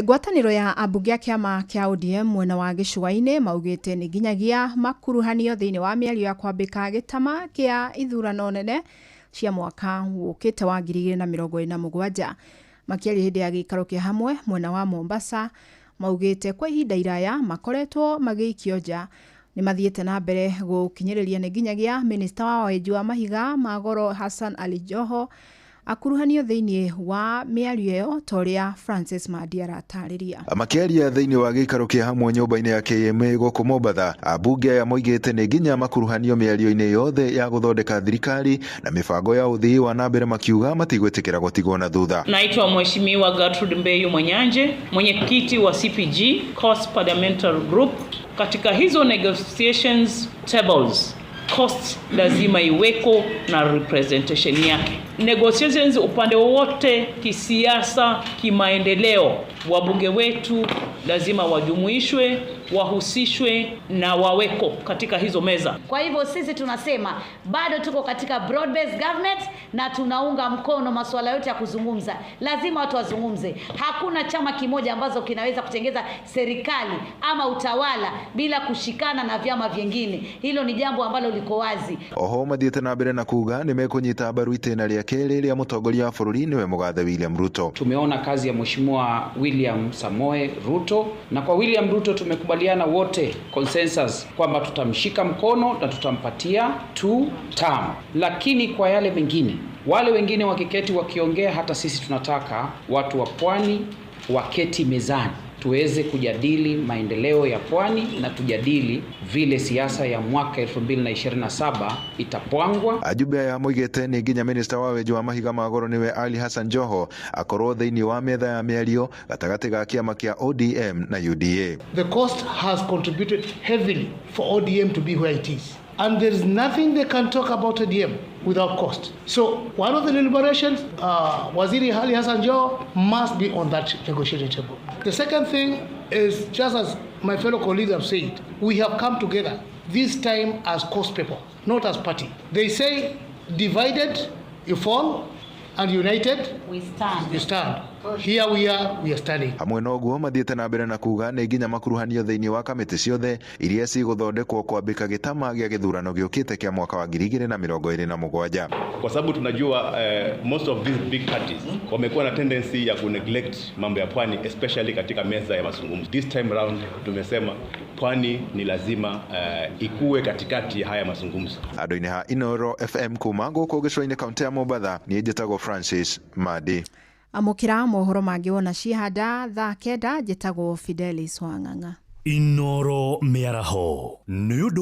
Ngwatanĩro ya ambunge a kĩama kĩa ODM mwena wa gĩcũa-inĩ maugĩte nĩ nginyagia makuruhanio thĩinĩ wa mĩario ya kwambĩka gĩtama kĩa ithurano nene cia mwaka wũkĩte wa 2027. Makĩaria hĩndĩ ya gĩikaro kĩa hamwe mwena wa Mombasa maugĩte kwa ihinda iraya makoretwo magĩikio nja. Nĩ mathiĩte na mbere gũkinyĩrĩria nĩ nginyagia minista wa wenji wa mahiga ma goro Hassan Ali Joho Akuruhanio thĩinĩ wa mĩario ĩyo ta ũrĩa Francis Mandi aratarĩria. Makĩaria thĩinĩ wa gĩikaro kĩa hamwe nyũmba-inĩ ya KMA gũkũ Mombatha, ambunge aya moigĩte nĩ nginya makuruhanio mĩario-inĩ yothe ya gũthondeka thirikari na mĩbango ya ũthii wa na mbere, makiuga matigwĩtĩkĩra gũtigwo na thutha. Naitwa Mheshimiwa Gertrude Mbeyu Mwanyanje, mwenyekiti wa CPG, Coast Parliamentary Group. Katika hizo negotiations tables, coast lazima iweko na representation yake. Negotiations upande wowote, kisiasa, kimaendeleo, wabunge wetu lazima wajumuishwe, wahusishwe na waweko katika hizo meza. Kwa hivyo sisi tunasema bado tuko katika broad based government na tunaunga mkono masuala yote ya kuzungumza. Lazima watu wazungumze. Hakuna chama kimoja ambazo kinaweza kutengeza serikali ama utawala bila kushikana na vyama vingine. Hilo ni jambo ambalo liko wazi. Oho mathiĩte na mbere na kuga nĩ mekũnyita mbaru itĩna rĩa kerĩ rĩa mũtongoria wa bũrũri nĩwe mũgathe William Ruto. Tumeona kazi ya Mheshimiwa William Samoe Ruto, na kwa William Ruto tumekubaliana wote consensus kwamba tutamshika mkono na tutampatia 2 term. Lakini kwa yale mengine, wale wengine wakiketi wakiongea, hata sisi tunataka watu wa pwani waketi mezani tuweze kujadili maendeleo ya pwani na tujadili vile siasa ya mwaka 2027 itapangwa. Ajumbe aya moigĩte nĩ nginya minista wa wenji wa mahiga ma goro nĩwe Ali Hassan Joho akorwo thĩinĩ wa metha ya mĩario gatagatĩ ga kĩama kĩa ODM na UDA. The coast has contributed heavily for ODM to be where it is. And there is nothing they can talk about ODM without cost. So one of the deliberations, Waziri Ali Hassan Joho must be on that negotiating table. The second thing is, just as my fellow colleagues have said, we have come together this time as coast people, not as party. They say divided you fall, and united we stand. You stand. Here we are standing. Hamwe na ũguo mathiĩte na mbere na kuga nĩ nginya makuruhanio thĩinĩ wa kamĩtĩ ciothe iria cigũthondekwo kwambĩka gĩtama gĩa gĩthurano gĩũkĩte kĩa mwaka wa 2027. Kwa sababu tunajua most of these big parties wamekuwa na tendency ya kuneglect mambo ya pwani, especially katika meza ya mazungumzo. This time round tumesema pwani ni lazima ikue katikati ya haya mazungumzo. Andũ-inĩ ha Inoro FM kuma gũkũ gĩcũa-inĩ kaunti ya Mombatha, niĩ njĩtagwo Francis Madi. Amũkĩra mohoro mangĩ wona cihanda thaa 9. Njĩtagwo Fidelis Wang'ang'a. Inoro mĩaraho nĩ ũndũ